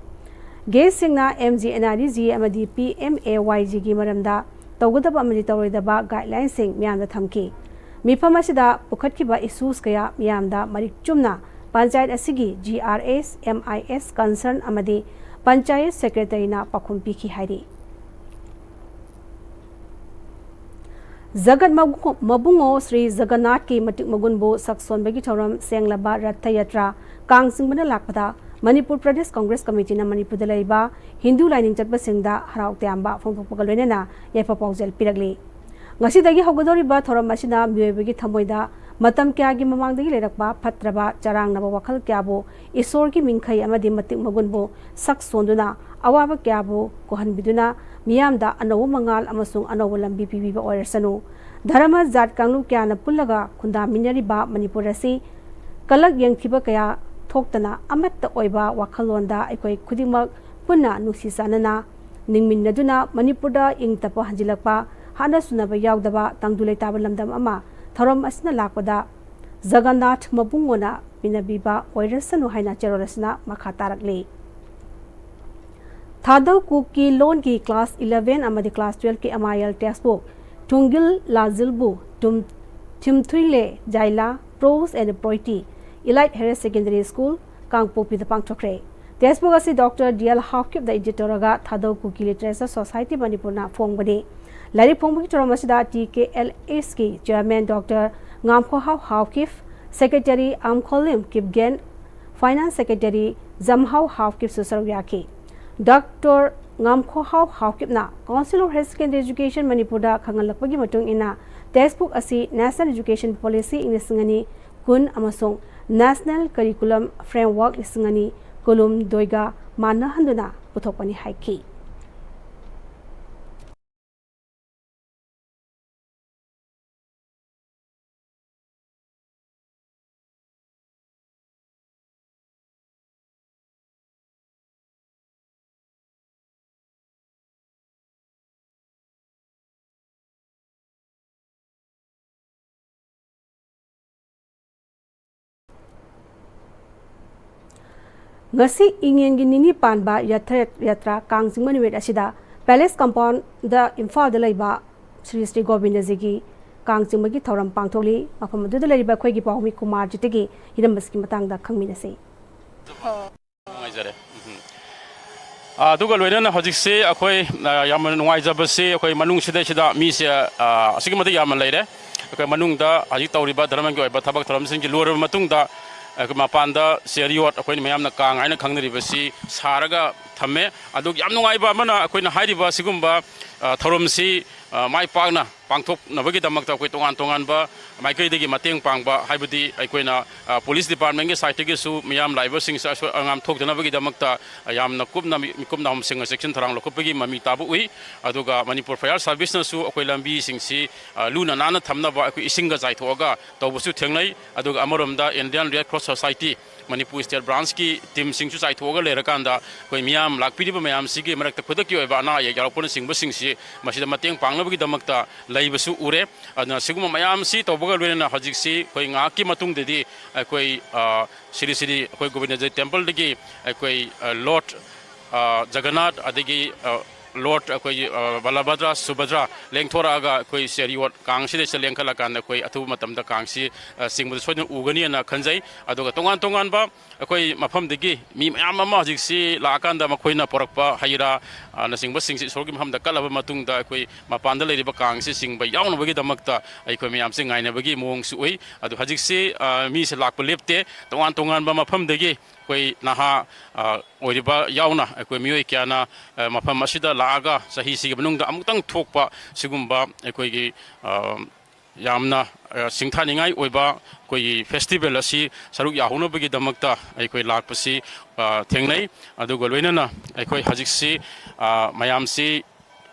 ꯒꯦꯁꯁꯤꯡꯅ M G N R E G ꯑꯃꯗꯤ ꯄꯤ ꯑꯦꯝ ꯑꯦ ꯋꯥꯏ ꯖꯤꯒꯤ ꯃꯔꯝꯗ ꯇꯧꯒꯗꯕ ꯑꯃꯗꯤ ꯇꯧꯔꯣꯏꯗꯕ ꯒꯥꯏꯗꯂꯥꯏꯟꯁꯤꯡ ꯃꯤꯌꯥꯝꯗ ꯊꯝꯈꯤ꯫ ꯃꯤꯐꯝ ꯑꯁꯤꯗ ꯄꯨꯈꯠꯈꯤꯕ ꯏꯁꯨꯁ ꯀꯌꯥ ꯃꯤꯌꯥꯝꯗ ꯃꯔꯤꯛ ꯆꯨꯝꯅ ꯄꯟꯆꯥꯌꯠ ꯑꯁꯤꯒꯤ ꯖꯤ ꯑꯥꯔ ꯑꯦꯁ, ꯑꯦꯝ ꯑꯥꯏ ꯑꯦꯁ ꯀꯟꯁꯔꯟ ꯑꯃꯗꯤ ꯄꯟꯆꯥꯌꯠ ꯁꯦꯀ꯭ꯔꯦꯇꯔꯤꯅ ꯄꯥꯎꯈꯨꯝ ꯄꯤꯈꯤ ꯍꯥꯏꯔꯤ꯫ ꯖꯒꯠ ꯃꯕꯨ-, ꯃꯕꯨꯡꯉꯣ ꯁ꯭ꯔꯤ ꯖꯒꯟꯅꯥꯊꯀꯤ ꯃꯇꯤꯛ ꯃꯒꯨꯟꯕꯨ ꯁꯛ ꯁꯣꯟꯕꯒꯤ ꯊꯧꯔꯝ ꯁꯦꯡꯂꯕ ꯔꯊ ꯌꯥꯇ꯭ꯔꯥ ꯀꯥꯡ ꯆꯤꯡꯕꯅ ꯂꯥꯛꯄꯗ ꯃꯅꯤꯄꯨꯔ ꯄ꯭ꯔꯗꯦꯁ ꯀꯪꯒ꯭ꯔꯦꯁ ꯀꯃꯤꯇꯤꯅ ꯃꯅꯤꯄꯨꯔꯗ ꯂꯩꯕ ꯍꯤꯟꯗꯨ ꯂꯥꯏꯅꯤꯡ ꯆꯠꯄꯁꯤꯡꯗ ꯍꯔꯥꯎ ꯇꯌꯥꯝꯕ ꯐꯣꯡꯗꯣꯛꯄꯒ ꯂꯣꯏꯅꯅ ꯌꯥꯏꯐ ꯄꯥꯎꯖꯦꯜ ꯄꯤꯔꯛꯂꯤ꯫ ꯉꯁꯤꯗꯒꯤ ꯍꯧꯒꯗꯧꯔꯤꯕ ꯊꯧꯔꯝ ꯑꯁꯤꯅ ꯃꯤꯑꯣꯏꯕꯒꯤ ꯊꯃꯣꯏꯗ ꯃꯇꯝ ꯀꯌꯥꯒꯤ ꯃꯃꯥꯡꯗꯒꯤ ꯂꯩꯔꯛꯄ ꯐꯠꯇ꯭ꯔꯕ ꯆꯔꯥꯡꯅꯕ ꯋꯥꯈꯜ ꯀꯌꯥꯕꯨ ꯏꯁꯣꯔꯒꯤ ꯃꯤꯡꯈꯩ ꯑꯃꯗꯤ ꯃꯇꯤꯛ ꯃꯒꯨꯟꯕꯨ ꯁꯛ ꯁꯣꯟꯗꯨꯅ ꯑꯋꯥꯕ ꯀꯌꯥꯕꯨ ꯀꯣꯛꯍꯟꯕꯤꯗꯨꯅ ꯃꯤꯌꯥꯝꯗ ꯑꯅꯧꯕ ꯃꯉꯥꯜ ꯑꯃꯁꯨꯡ ꯑꯅꯧꯕ ꯂꯝꯕꯤ ꯄꯤꯕꯤꯕ ꯑꯣꯏꯔꯁꯅꯨ꯫ ꯙꯔꯃ ꯖꯥꯠ ꯀꯥꯡꯂꯨꯞ ꯀꯌꯥꯅ ꯄꯨꯜꯂꯒ ꯈꯨꯟꯗꯥꯃꯤꯟꯅꯔꯤꯕ ꯃꯅꯤꯄꯨꯔ ꯑꯁꯤ ꯀꯂꯛ ꯌꯦꯡꯊꯤꯕ ꯀꯌꯥ ꯊꯣꯛꯇꯅ ꯑꯃꯠꯇ ꯑꯣꯏꯕ ꯋꯥꯈꯜꯂꯣꯟꯗ ꯑꯩꯈꯣꯏ ꯈꯨꯗꯤꯡꯃꯛ ꯄꯨꯟꯅ ꯅꯨꯡꯁꯤ ꯆꯥꯟꯅꯅ ꯅꯤꯡꯃꯤꯟꯅꯗꯨꯅ ꯃꯅꯤꯄꯨꯔꯗ ꯏꯪ ꯇꯞꯄ ꯍꯟꯖꯤꯜꯂꯛꯄ, ꯍꯥꯠꯅ ꯁꯨꯅꯕ ꯌꯥꯎꯗꯕ ꯇꯪꯗꯨ ꯂꯩꯇꯥꯕ ꯂꯝꯗꯝ ꯑꯃ ꯊꯧꯔꯝ ꯑꯁꯤꯅ ꯂꯥꯛꯄꯗ ꯖꯒꯟꯅꯥꯊ ꯃꯕꯨꯡꯉꯣꯅ ꯃꯤꯟꯅꯕꯤꯕ ꯑꯣꯏꯔꯁꯅꯨ ꯍꯥꯏꯅ ꯆꯦꯔꯣꯜ ꯑꯁꯤꯅ ꯃꯈꯥ ꯇꯥꯔꯛꯂꯤ꯫ ꯊꯥꯗꯧ ꯀꯨꯀꯤ ꯂꯣꯟꯒꯤ class eleven ꯑꯃꯗꯤ class twelve ꯀꯤ M I L textbook ꯊꯨꯡꯒꯤꯜ ꯂꯥꯖꯤꯜꯕꯨ ꯇꯨꯝ ꯊꯤꯝꯊꯨꯏꯂꯦ ꯖꯥꯏꯂꯥ Prose and Poetry Elite Higher Secondary School ꯀꯥꯡꯄꯣꯛꯄꯤꯗ ꯄꯥꯡꯊꯣꯛꯈ꯭ꯔꯦ꯫ Textbook ꯑꯁꯤ ꯗꯣꯛꯇꯔ ꯗꯤ ꯑꯦꯜ ꯍꯥꯎꯀꯤꯞꯅ edit ꯇꯧꯔꯒ ꯊꯥꯗꯧ ꯀꯨꯀꯤ Literature Society ꯃꯅꯤꯄꯨꯔꯅ ꯐꯣꯡꯕꯅꯤ꯫ ꯂꯥꯏꯔꯤꯛ ꯐꯣꯡꯕꯒꯤ ꯊꯧꯔꯝ ꯑꯁꯤꯗ T K L S ꯀꯤ chairman doctor Ngamkhohao Haokip, secretary Amkholim Kipgen, finance secretary Jamhao ꯍꯥꯎꯀꯤꯞꯁꯨ ꯁꯔꯨꯛ ꯌꯥꯈꯤ꯫ ꯗꯣꯛꯇꯔ ꯉꯥꯝꯈꯣꯍꯥꯎ ꯍꯥꯎꯀꯤꯞꯅ Council of Higher Secondary Education ꯃꯅꯤꯄꯨꯔꯗ ꯈꯪꯍꯜꯂꯛꯄꯒꯤ ꯃꯇꯨꯡ ꯏꯟꯅ, textbook ꯑꯁꯤ National Education Policy ꯏꯪ ꯂꯤꯁꯤꯡ ꯑꯅꯤ ꯀꯨꯟ ꯑꯃꯁꯨꯡ National Curriculum Framework ꯂꯤꯁꯤꯡ ꯑꯅꯤ ꯀꯨꯟꯍꯨꯝꯗꯣꯏꯒ ꯃꯥꯟꯅꯍꯟꯗꯨꯅ ꯄꯨꯊꯣꯛꯄꯅꯤ ꯍꯥꯏꯈꯤ꯫ ꯉꯁꯤ ꯏꯉꯦꯟꯒꯤ ꯅꯤꯅꯤ ꯄꯥꯟꯕ ꯔꯊ ꯌꯥꯇ꯭ꯔꯥ ꯀꯥꯡ ꯆꯤꯡꯕ ꯅꯨꯃꯤꯠ ꯑꯁꯤꯗ ꯄꯦꯂꯦꯁ ꯀꯝꯄꯥꯎꯟꯗ ꯏꯝꯐꯥꯜꯗ ꯂꯩꯕ ꯁ꯭ꯔꯤ ꯁ꯭ꯔꯤ ꯒꯣꯕꯤꯟꯗꯖꯤꯒꯤ ꯀꯥꯡ ꯆꯤꯡꯕꯒꯤ ꯊꯧꯔꯝ ꯄꯥꯡꯊꯣꯛꯂꯤ꯫ ꯃꯐꯝ ꯑꯗꯨꯗ ꯂꯩꯔꯤꯕ ꯑꯩꯈꯣꯏꯒꯤ ꯄꯥꯎꯃꯤ ꯀꯨꯃꯥꯔꯖꯤꯠꯇꯒꯤ ꯍꯤꯔꯝ ꯑꯁꯤꯒꯤ ꯃꯇꯥꯡꯗ ꯈꯪꯃꯤꯟꯅꯁꯤ꯫ ꯅꯨꯡꯉꯥꯏꯖꯔꯦ꯫ ꯎꯝ꯫ ꯑꯥ, ꯑꯗꯨꯒ ꯂꯣꯏꯅꯅ ꯍꯧꯖꯤꯛꯁꯤ ꯑꯩꯈꯣꯏ, ꯑꯥ, ꯌꯥꯝꯅ ꯅꯨꯡꯉꯥꯏꯖꯕꯁꯤ ꯑꯩꯈꯣꯏ ꯃꯅꯨꯡꯁꯤꯗꯩꯁꯤꯗ ꯃꯤꯁꯦ, ꯑꯥ, ꯑꯁꯨꯛꯀꯤ ꯃꯇꯤꯛ ꯌꯥꯝꯅ ꯂꯩꯔꯦ꯫ ꯑꯩꯈꯣꯏ ꯃꯅꯨꯡꯗ ꯍꯧꯖꯤꯛ ꯇꯧꯔꯤꯕ ꯙꯔꯃꯒꯤ ꯑꯣꯏꯕ ꯊꯕꯛ ꯊꯧꯔꯝꯁꯤꯡꯁꯤ ꯂꯣꯏꯔꯕ ꯃꯇꯨꯡꯗ, ꯑꯩꯈꯣꯏ ꯃꯄꯥꯟꯗ ꯆꯦꯔꯤꯌꯣꯠ ꯑꯩꯈꯣꯏꯅ ꯃꯌꯥꯝꯅ ꯀꯥꯡ ꯍꯥꯏꯅ ꯈꯪꯅꯔꯤꯕꯁꯤ ꯁꯥꯔꯒ ꯊꯝꯃꯦ꯫ ꯑꯗꯨꯒ ꯌꯥꯝ ꯅꯨꯡꯉꯥꯏꯕ ꯑꯃꯅ ꯑꯩꯈꯣꯏꯅ ꯍꯥꯏꯔꯤꯕ ꯑꯁꯤꯒꯨꯝꯕ, ꯑ, ꯊꯧꯔꯝꯁꯤ, ꯑ, ꯃꯥꯏ ꯄꯥꯛꯅ ꯄꯥꯡꯊꯣꯛꯅꯕꯒꯤꯗꯃꯛꯇ ꯑꯩꯈꯣꯏ ꯇꯣꯉꯥꯟ ꯇꯣꯉꯥꯟꯕ ꯃꯥꯏꯀꯩꯗꯒꯤ ꯃꯇꯦꯡ ꯄꯥꯡꯕ, ꯍꯥꯏꯕꯗꯤ ꯑꯩꯈꯣꯏꯅ, ꯑ, ꯄꯨꯂꯤꯁ ꯗꯤꯄꯥꯔꯠꯃꯦꯟꯒꯤ ꯁꯥꯏꯠꯇꯒꯤꯁꯨ ꯃꯤꯌꯥꯝ ꯂꯥꯛꯏꯕꯁꯤꯡꯁꯦ ꯑꯁꯣꯏ ꯑꯉꯥꯝ ꯊꯣꯛꯇꯅꯕꯒꯤꯗꯃꯛꯇ ꯌꯥꯝꯅ ꯀꯨꯞꯅ ꯃꯤ-, ꯃꯤꯀꯨꯞꯅ ꯍꯣꯝꯁꯤꯡ ꯆꯦꯛꯁꯤꯟ ꯊꯧꯔꯥꯡ ꯂꯧꯈꯠꯄꯒꯤ ꯃꯃꯤ ꯇꯥꯕ ꯎꯏ꯫ ꯑꯗꯨꯒ ꯃꯅꯤꯄꯨꯔ ꯐꯥꯌꯔ ꯁꯥꯔꯚꯤꯁꯅꯁꯨ ꯑꯩꯈꯣꯏ ꯂꯝꯕꯤꯁꯤꯡꯁꯤ, ꯑ, ꯂꯨꯅ ꯅꯥꯟꯅ ꯊꯝꯅꯕ ꯑꯩꯈꯣꯏ ꯏꯁꯤꯡꯒ ꯆꯥꯏꯊꯣꯛꯑꯒ ꯇꯧꯕꯁꯨ ꯊꯦꯡꯅꯩ꯫ ꯑꯗꯨꯒ ꯑꯃꯔꯣꯝꯗ Indian red cross society Manipur state ꯕ꯭ꯔꯥꯟꯁꯀꯤ ꯇꯤꯝꯁꯤꯡꯁꯨ ꯆꯥꯏꯊꯣꯛꯑꯒ ꯂꯩꯔꯀꯥꯟꯗ ꯑꯩꯈꯣꯏ ꯃꯤꯌꯥꯝ ꯂꯥꯛꯄꯤꯔꯤꯕ ꯃꯌꯥꯝꯁꯤꯒꯤ ꯃꯔꯛꯇ ꯈꯨꯗꯛꯀꯤ ꯑꯣꯏꯕ ꯑꯅꯥ ꯑꯌꯦꯛ ꯌꯥꯎꯔꯛꯄꯅꯆꯤꯡꯕꯁꯤꯡꯁꯤ ꯃꯁꯤꯗ ꯃꯇꯦꯡ ꯄꯥꯡꯅꯕꯒꯤꯗꯃꯛꯇ ꯂꯩꯕꯁꯨ ꯎꯔꯦ꯫ ꯑꯗꯨꯅ ꯁꯤꯒꯨꯝꯕ ꯃꯌꯥꯝꯁꯤ ꯇꯧꯕꯒ ꯂꯣꯏꯅꯅ ꯍꯧꯖꯤꯛꯁꯤ ꯑꯩꯈꯣꯏ ꯉꯥꯏꯍꯥꯛꯀꯤ ꯃꯇꯨꯡꯗꯗꯤ ꯑꯩꯈꯣꯏ, ꯑ, ꯁꯤꯔꯤ ꯁꯤꯔꯤ ꯑꯩꯈꯣꯏ ꯒꯣꯕꯤꯟꯗꯖꯤ ꯇꯦꯝꯄꯜꯗꯒꯤ ꯑꯩꯈꯣꯏ, ꯑ, ꯂꯣꯔꯗ, ꯑ, ꯖꯒꯟꯅꯥꯊ, ꯑꯗꯒꯤ, ꯑ, ꯂꯣꯔꯗ ꯑꯩꯈꯣꯏꯒꯤ, ꯑ, ꯕꯂꯚꯗ꯭ꯔ, ꯁꯨꯚꯗ꯭ꯔ ꯂꯦꯡꯊꯣꯔꯛꯑꯒ ꯑꯩꯈꯣꯏ ꯆꯦꯔꯤꯌꯣꯠ ꯀꯥꯡꯁꯤꯗꯩꯁꯤꯗ ꯂꯦꯡꯈꯠꯂꯀꯥꯟꯗ ꯑꯩꯈꯣꯏ ꯑꯊꯨꯕ ꯃꯇꯝꯗ ꯀꯥꯡꯁꯤ, ꯑ, ꯆꯤꯡꯕꯗ ꯁꯣꯏꯗꯅ ꯎꯒꯅꯤꯅ ꯈꯟꯖꯩ꯫ ꯑꯗꯨꯒ ꯇꯣꯉꯥꯟ ꯇꯣꯉꯥꯟꯕ ꯑꯩꯈꯣꯏ ꯃꯐꯝꯗꯒꯤ ꯃꯤ ꯃꯌꯥꯝ ꯑꯃ ꯍꯧꯖꯤꯛꯁꯤ ꯂꯥꯛꯑꯀꯥꯟꯗ ꯃꯈꯣꯏꯅ ꯄꯨꯔꯛꯄ ꯍꯩ ꯔꯥ, ꯑ, ꯅꯆꯤꯡꯕꯁꯤꯡꯁꯤ ꯏꯁꯣꯔꯒꯤ ꯃꯐꯝꯗ ꯀꯠꯂꯕ ꯃꯇꯨꯡꯗ ꯑꯩꯈꯣꯏ ꯃꯄꯥꯟꯗ ꯂꯩꯔꯤꯕ ꯀꯥꯡꯁꯤ ꯆꯤꯡꯕ ꯌꯥꯎꯅꯕꯒꯤꯗꯃꯛꯇ ꯑꯩꯈꯣꯏ ꯃꯌꯥꯝꯁꯤ ꯉꯥꯏꯅꯕꯒꯤ ꯃꯑꯣꯡꯁꯨ ꯎꯏ꯫ ꯑꯗꯨ ꯍꯧꯖꯤꯛꯁꯤ, ꯑ, ꯃꯤꯁꯦ ꯂꯥꯛꯄ ꯂꯦꯞꯇꯦ꯫ ꯇꯣꯉꯥꯟ ꯇꯣꯉꯥꯟꯕ ꯃꯐꯝꯗꯒꯤ ꯑꯩꯈꯣꯏ ꯅꯍꯥ, ꯑ, ꯑꯣꯏꯔꯤꯕ ꯌꯥꯎꯅ ꯑꯩꯈꯣꯏ ꯃꯤꯑꯣꯏ ꯀꯌꯥꯅ, ꯑ, ꯃꯐꯝ ꯑꯁꯤꯗ ꯂꯥꯛꯑꯒ ꯆꯍꯤꯁꯤꯒꯤ ꯃꯅꯨꯡꯗ ꯑꯃꯨꯛꯇꯪ ꯊꯣꯛꯄ ꯁꯤꯒꯨꯝꯕ ꯑꯩꯈꯣꯏꯒꯤ, ꯑ, ꯌꯥꯝꯅ, ꯑ, ꯁꯤꯡꯊꯥꯅꯤꯡꯉꯥꯏ ꯑꯣꯏꯕ ꯑꯩꯈꯣꯏꯒꯤ ꯐꯦꯁꯇꯤꯚꯦꯜ ꯑꯁꯤ ꯁꯔꯨꯛ ꯌꯥꯍꯧꯅꯕꯒꯤꯗꯃꯛꯇ ꯑꯩꯈꯣꯏ ꯂꯥꯛꯄꯁꯤ, ꯑ, ꯊꯦꯡꯅꯩ꯫ ꯑꯗꯨꯒ ꯂꯣꯏꯅꯅ ꯑꯩꯈꯣꯏ ꯍꯧꯖꯤꯛꯁꯤ, ꯑ, ꯃꯌꯥꯝꯁꯤ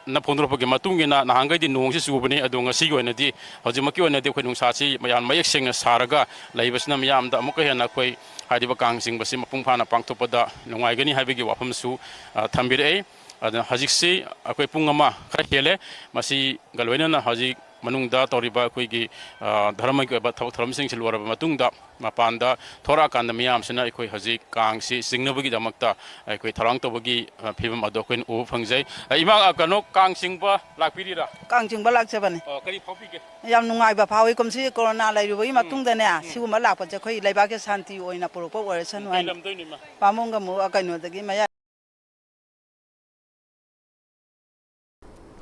ꯅ ꯐꯣꯡꯗꯣꯔꯛꯄꯒꯤ ꯃꯇꯨꯡ ꯏꯟꯅ ꯅꯍꯥꯟꯈꯩꯗꯤ ꯅꯣꯡꯁꯤ ꯆꯨꯕꯅꯤ, ꯑꯗꯣ ꯉꯁꯤꯒꯤ ꯑꯣꯏꯅꯗꯤ, ꯍꯧꯖꯤꯛꯃꯛꯀꯤ ꯑꯣꯏꯅꯗꯤ ꯑꯩꯈꯣꯏ ꯅꯨꯡꯁꯥꯁꯤ ꯌꯥꯝ ꯃꯌꯦꯛ ꯁꯦꯡꯅ ꯁꯥꯔꯒ ꯂꯩꯕꯁꯤꯅ ꯃꯤꯌꯥꯝꯗ ꯑꯃꯨꯛꯀ ꯍꯦꯟꯅ ꯑꯩꯈꯣꯏ ꯍꯥꯏꯔꯤꯕ ꯀꯥꯡ ꯆꯤꯡꯕꯁꯤ ꯃꯄꯨꯡ ꯐꯥꯅ ꯄꯥꯡꯊꯣꯛꯄꯗ ꯅꯨꯡꯉꯥꯏꯒꯅꯤ ꯍꯥꯏꯕꯒꯤ ꯋꯥꯐꯝꯁꯨ, ꯑ, ꯊꯝꯕꯤꯔꯛꯏ꯫ ꯑꯗꯨꯅ ꯍꯧꯖꯤꯛꯁꯤ ꯑꯩꯈꯣꯏ ꯄꯨꯡ ꯑꯃ ꯈꯔ ꯍꯦꯜꯂꯦ꯫ ꯃꯁꯤꯒ ꯂꯣꯏꯅꯅ ꯍꯧꯖꯤꯛ ꯃꯅꯨꯡꯗ ꯇꯧꯔꯤꯕ ꯑꯩꯈꯣꯏꯒꯤ, ꯑ, ꯙꯔꯃꯒꯤ ꯑꯣꯏꯕ ꯊꯕꯛ ꯊꯧꯔꯝꯁꯤꯡꯁꯤ ꯂꯣꯏꯔꯕ ꯃꯇꯨꯡꯗ, ꯃꯄꯥꯟꯗ ꯊꯣꯔꯛꯑꯀꯥꯟꯗ ꯃꯤꯌꯥꯝꯁꯤꯅ ꯑꯩꯈꯣꯏ ꯍꯧꯖꯤꯛ ꯀꯥꯡꯁꯤ ꯆꯤꯡꯅꯕꯒꯤꯗꯃꯛꯇ ꯑꯩꯈꯣꯏ ꯊꯧꯔꯥꯡ ꯇꯧꯕꯒꯤ, ꯑ, ꯐꯤꯕꯝ ꯑꯗꯨ ꯑꯩꯈꯣꯏꯅ ꯎꯕ ꯐꯪꯖꯩ꯫ ꯑ, ꯏꯃꯥ, ꯑ, ꯀꯩꯅꯣ, ꯀꯥꯡ ꯆꯤꯡꯕ ꯂꯥꯛꯄꯤꯔꯤꯔꯥ? ꯀꯥꯡ ꯆꯤꯡꯕ ꯂꯥꯛꯆꯕꯅꯦ꯫ ꯑ, ꯀꯔꯤ ꯐꯥꯎꯕꯤꯒꯦ? ꯌꯥꯝ ꯅꯨꯡꯉꯥꯏꯕ ꯐꯥꯎꯏ꯫ ꯀꯨꯝꯁꯤ ꯀꯣꯔꯣꯅꯥ ꯂꯩꯔꯨꯕꯒꯤ ꯎꯝ꯫ ꯃꯇꯨꯡꯗꯅꯦ, ꯎꯝ꯫ ꯁꯤꯒꯨꯝꯕ ꯂꯥꯛꯄꯁꯦ ꯑꯩꯈꯣꯏ ꯂꯩꯕꯥꯛꯀꯤ ꯁꯥꯟꯇꯤ ꯑꯣꯏꯅ ꯄꯨꯔꯛꯄ ꯑꯣꯏꯔꯁꯅꯨ ꯀꯩ ꯍꯥꯏꯅ꯫ ꯂꯝꯗꯩꯅꯣ, ꯏꯃꯥ? ꯄꯥꯃꯨꯡꯒꯃꯨ, ꯑ, ꯀꯩꯅꯣꯗꯒꯤ ꯃꯌꯥꯏ꯫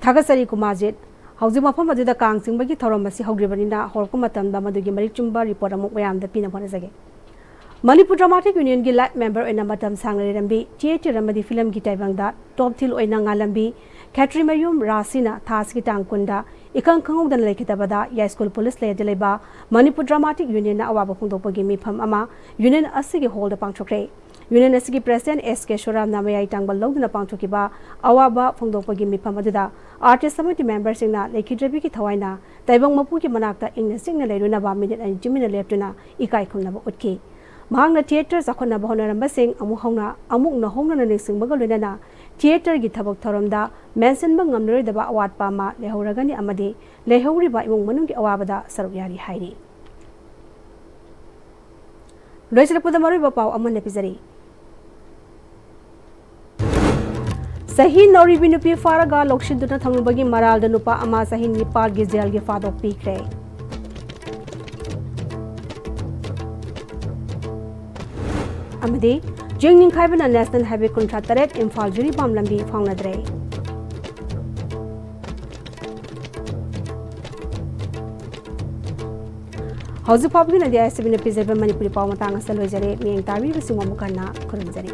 ꯊꯥꯒꯠꯆꯔꯤ ꯀꯨꯃꯥꯔꯖꯤꯠ꯫ ꯍꯧꯖꯤꯛ ꯃꯐꯝ ꯑꯗꯨꯗ ꯀꯥꯡ ꯆꯤꯡꯕꯒꯤ ꯊꯧꯔꯝ ꯑꯁꯤ ꯍꯧꯗ꯭ꯔꯤꯕꯅꯤꯅ, ꯍꯧꯔꯛꯄ ꯃꯇꯝꯗ ꯃꯗꯨꯒꯤ ꯃꯔꯤꯛ ꯆꯨꯝꯕ ꯔꯤꯄꯣꯔꯠ ꯑꯃꯨꯛ ꯃꯌꯥꯝꯗ ꯄꯤꯅꯕ ꯍꯣꯠꯅꯖꯒꯦ꯫ ꯃꯅꯤꯄꯨꯔ ꯗ꯭ꯔꯃꯥꯇꯤꯛ ꯌꯨꯅꯤꯌꯟꯒꯤ ꯂꯥꯏꯐ ꯃꯦꯝꯕꯔ ꯑꯣꯏꯅ ꯃꯇꯝ ꯁꯥꯡꯅ ꯂꯩꯔꯝꯕꯤ, ꯊꯤꯌꯦꯇꯔ ꯑꯃꯗꯤ ꯐꯤꯂꯝꯒꯤ ꯇꯥꯏꯕꯪꯗ ꯇꯣꯞ ꯊꯤꯜ ꯑꯣꯏꯅ ꯉꯥꯜꯂꯝꯕꯤ ꯈꯦꯇ꯭ꯔꯤꯃꯌꯨꯝ ꯔꯥꯁꯤꯅ ꯊꯥ ꯑꯁꯤꯒꯤ ꯇꯥꯡ ꯀꯨꯟꯗ ꯏꯈꯪ ꯈꯪꯍꯧꯗꯅ ꯂꯩꯈꯤꯗꯕꯗ ꯌꯥꯏꯁ꯭ꯀꯨꯜ ꯄꯨꯂꯤꯁ ꯂꯩꯔꯗ ꯂꯩꯕ ꯃꯅꯤꯄꯨꯔ ꯗ꯭ꯔꯃꯥꯇꯤꯛ ꯌꯨꯅꯤꯌꯟꯅ ꯑꯋꯥꯕ ꯐꯣꯡꯗꯣꯛꯄꯒꯤ ꯃꯤꯐꯝ ꯑꯃ ꯌꯨꯅꯤꯌꯟ ꯑꯁꯤꯒꯤ ꯍꯣꯜꯗ ꯄꯥꯡꯊꯣꯛꯈ꯭ꯔꯦ꯫ ꯌꯨꯅꯤꯌꯟ ꯑꯁꯤꯒꯤ ꯄ꯭ꯔꯦꯁꯤꯗꯦꯟꯠ ꯑꯦꯁ ꯀꯦ ꯁꯣꯔꯥꯝꯅ ꯃꯌꯥꯏ ꯇꯥꯡꯕ ꯂꯧꯗꯨꯅ ꯄꯥꯡꯊꯣꯛꯈꯤꯕ ꯑꯋꯥꯕ ꯐꯣꯡꯗꯣꯛꯄꯒꯤ ꯃꯤꯐꯝ ꯑꯗꯨꯗ ꯑꯥꯔꯇꯤꯁ꯭ꯠ ꯑꯃꯗꯤ ꯃꯦꯝꯕꯔꯁꯤꯡꯅ ꯂꯩꯈꯤꯗ꯭ꯔꯕꯤꯒꯤ ꯊꯋꯥꯏꯅ ꯇꯥꯏꯕꯪ ꯃꯄꯨꯒꯤ ꯃꯅꯥꯛꯇ ꯏꯪꯅ ꯆꯤꯛꯅ ꯂꯩꯔꯨꯅꯕ ꯃꯤꯅꯤꯠ ꯑꯅꯤ ꯇꯨꯃꯤꯟꯅ ꯂꯦꯞꯇꯨꯅ ꯏꯀꯥꯏ ꯈꯨꯝꯅꯕ ꯎꯠꯈꯤ꯫ ꯃꯍꯥꯛꯅ ꯊꯤꯌꯦꯇꯔ ꯆꯥꯎꯈꯠꯅꯕ ꯍꯣꯠꯅꯔꯝꯕꯁꯤꯡ ꯑꯃꯨꯛ ꯍꯧꯅ, ꯑꯃꯨꯛ ꯅꯧꯍꯧꯅꯅ ꯅꯤꯡꯁꯤꯡꯕꯒ ꯂꯣꯏꯅꯅ ꯊꯤꯌꯦꯇꯔꯒꯤ ꯊꯕꯛ ꯊꯧꯔꯝꯗ ꯃꯦꯟꯁꯤꯟꯕ ꯉꯝꯂꯔꯣꯏꯗꯕ ꯑꯋꯥꯠꯄ ꯑꯃ ꯂꯩꯍꯧꯔꯒꯅꯤ ꯑꯃꯗꯤ ꯂꯩꯍꯧꯔꯤꯕ ꯏꯃꯨꯡ ꯃꯅꯨꯡꯒꯤ ꯑꯋꯥꯕꯗ ꯁꯔꯨꯛ ꯌꯥꯔꯤ ꯍꯥꯏꯔꯤ꯫ ꯂꯣꯏꯁꯤꯜꯂꯛꯄꯗ ꯃꯔꯨꯑꯣꯏꯕ ꯄꯥꯎ ꯑꯃꯅ ꯄꯤꯖꯔꯤ꯫ ꯆꯍꯤ ꯅꯧꯔꯤꯕꯤ ꯅꯨꯄꯤ ꯐꯥꯔꯒ ꯂꯧꯁꯤꯟꯗꯨꯅ ꯊꯝꯂꯨꯕꯒꯤ ꯃꯔꯥꯜꯗ ꯅꯨꯄꯥ ꯑꯃ ꯆꯍꯤ ꯅꯤꯄꯥꯜꯒꯤ ꯖꯦꯜꯒꯤ ꯐꯥꯗꯣꯛ ꯄꯤꯈ꯭ꯔꯦ꯫ ꯑꯃꯗꯤ ꯆꯤꯡ ꯅꯤꯡꯈꯥꯏꯕꯅ ꯅꯦꯁꯅꯦꯜ ꯍꯥꯏꯋꯦ ꯀꯨꯟꯊ꯭ꯔꯥ ꯇꯔꯦꯠ ꯏꯝꯐꯥꯜ ꯖꯤꯔꯤꯕꯥꯝ ꯂꯝꯕꯤ ꯐꯥꯎꯅꯗ꯭ꯔꯦ꯫ ꯍꯧꯖꯤꯛ ꯐꯥꯎꯕꯒꯤ ꯑꯣꯏꯅꯗꯤ ꯑꯥꯏ ꯑꯦꯁ ꯇꯤ ꯚꯤꯅ ꯄꯤꯖꯔꯤꯕ ꯃꯅꯤꯄꯨꯔꯤ ꯄꯥꯎ ꯃꯇꯥꯡ ꯑꯁꯤꯗ ꯂꯣꯏꯖꯔꯦ꯫ ꯃꯤꯠꯌꯦꯡ ꯇꯥꯕꯤꯔꯤꯕꯁꯤꯡꯕꯨ ꯑꯃꯨꯛ ꯍꯟꯅ ꯈꯨꯔꯨꯝꯖꯔꯤ꯫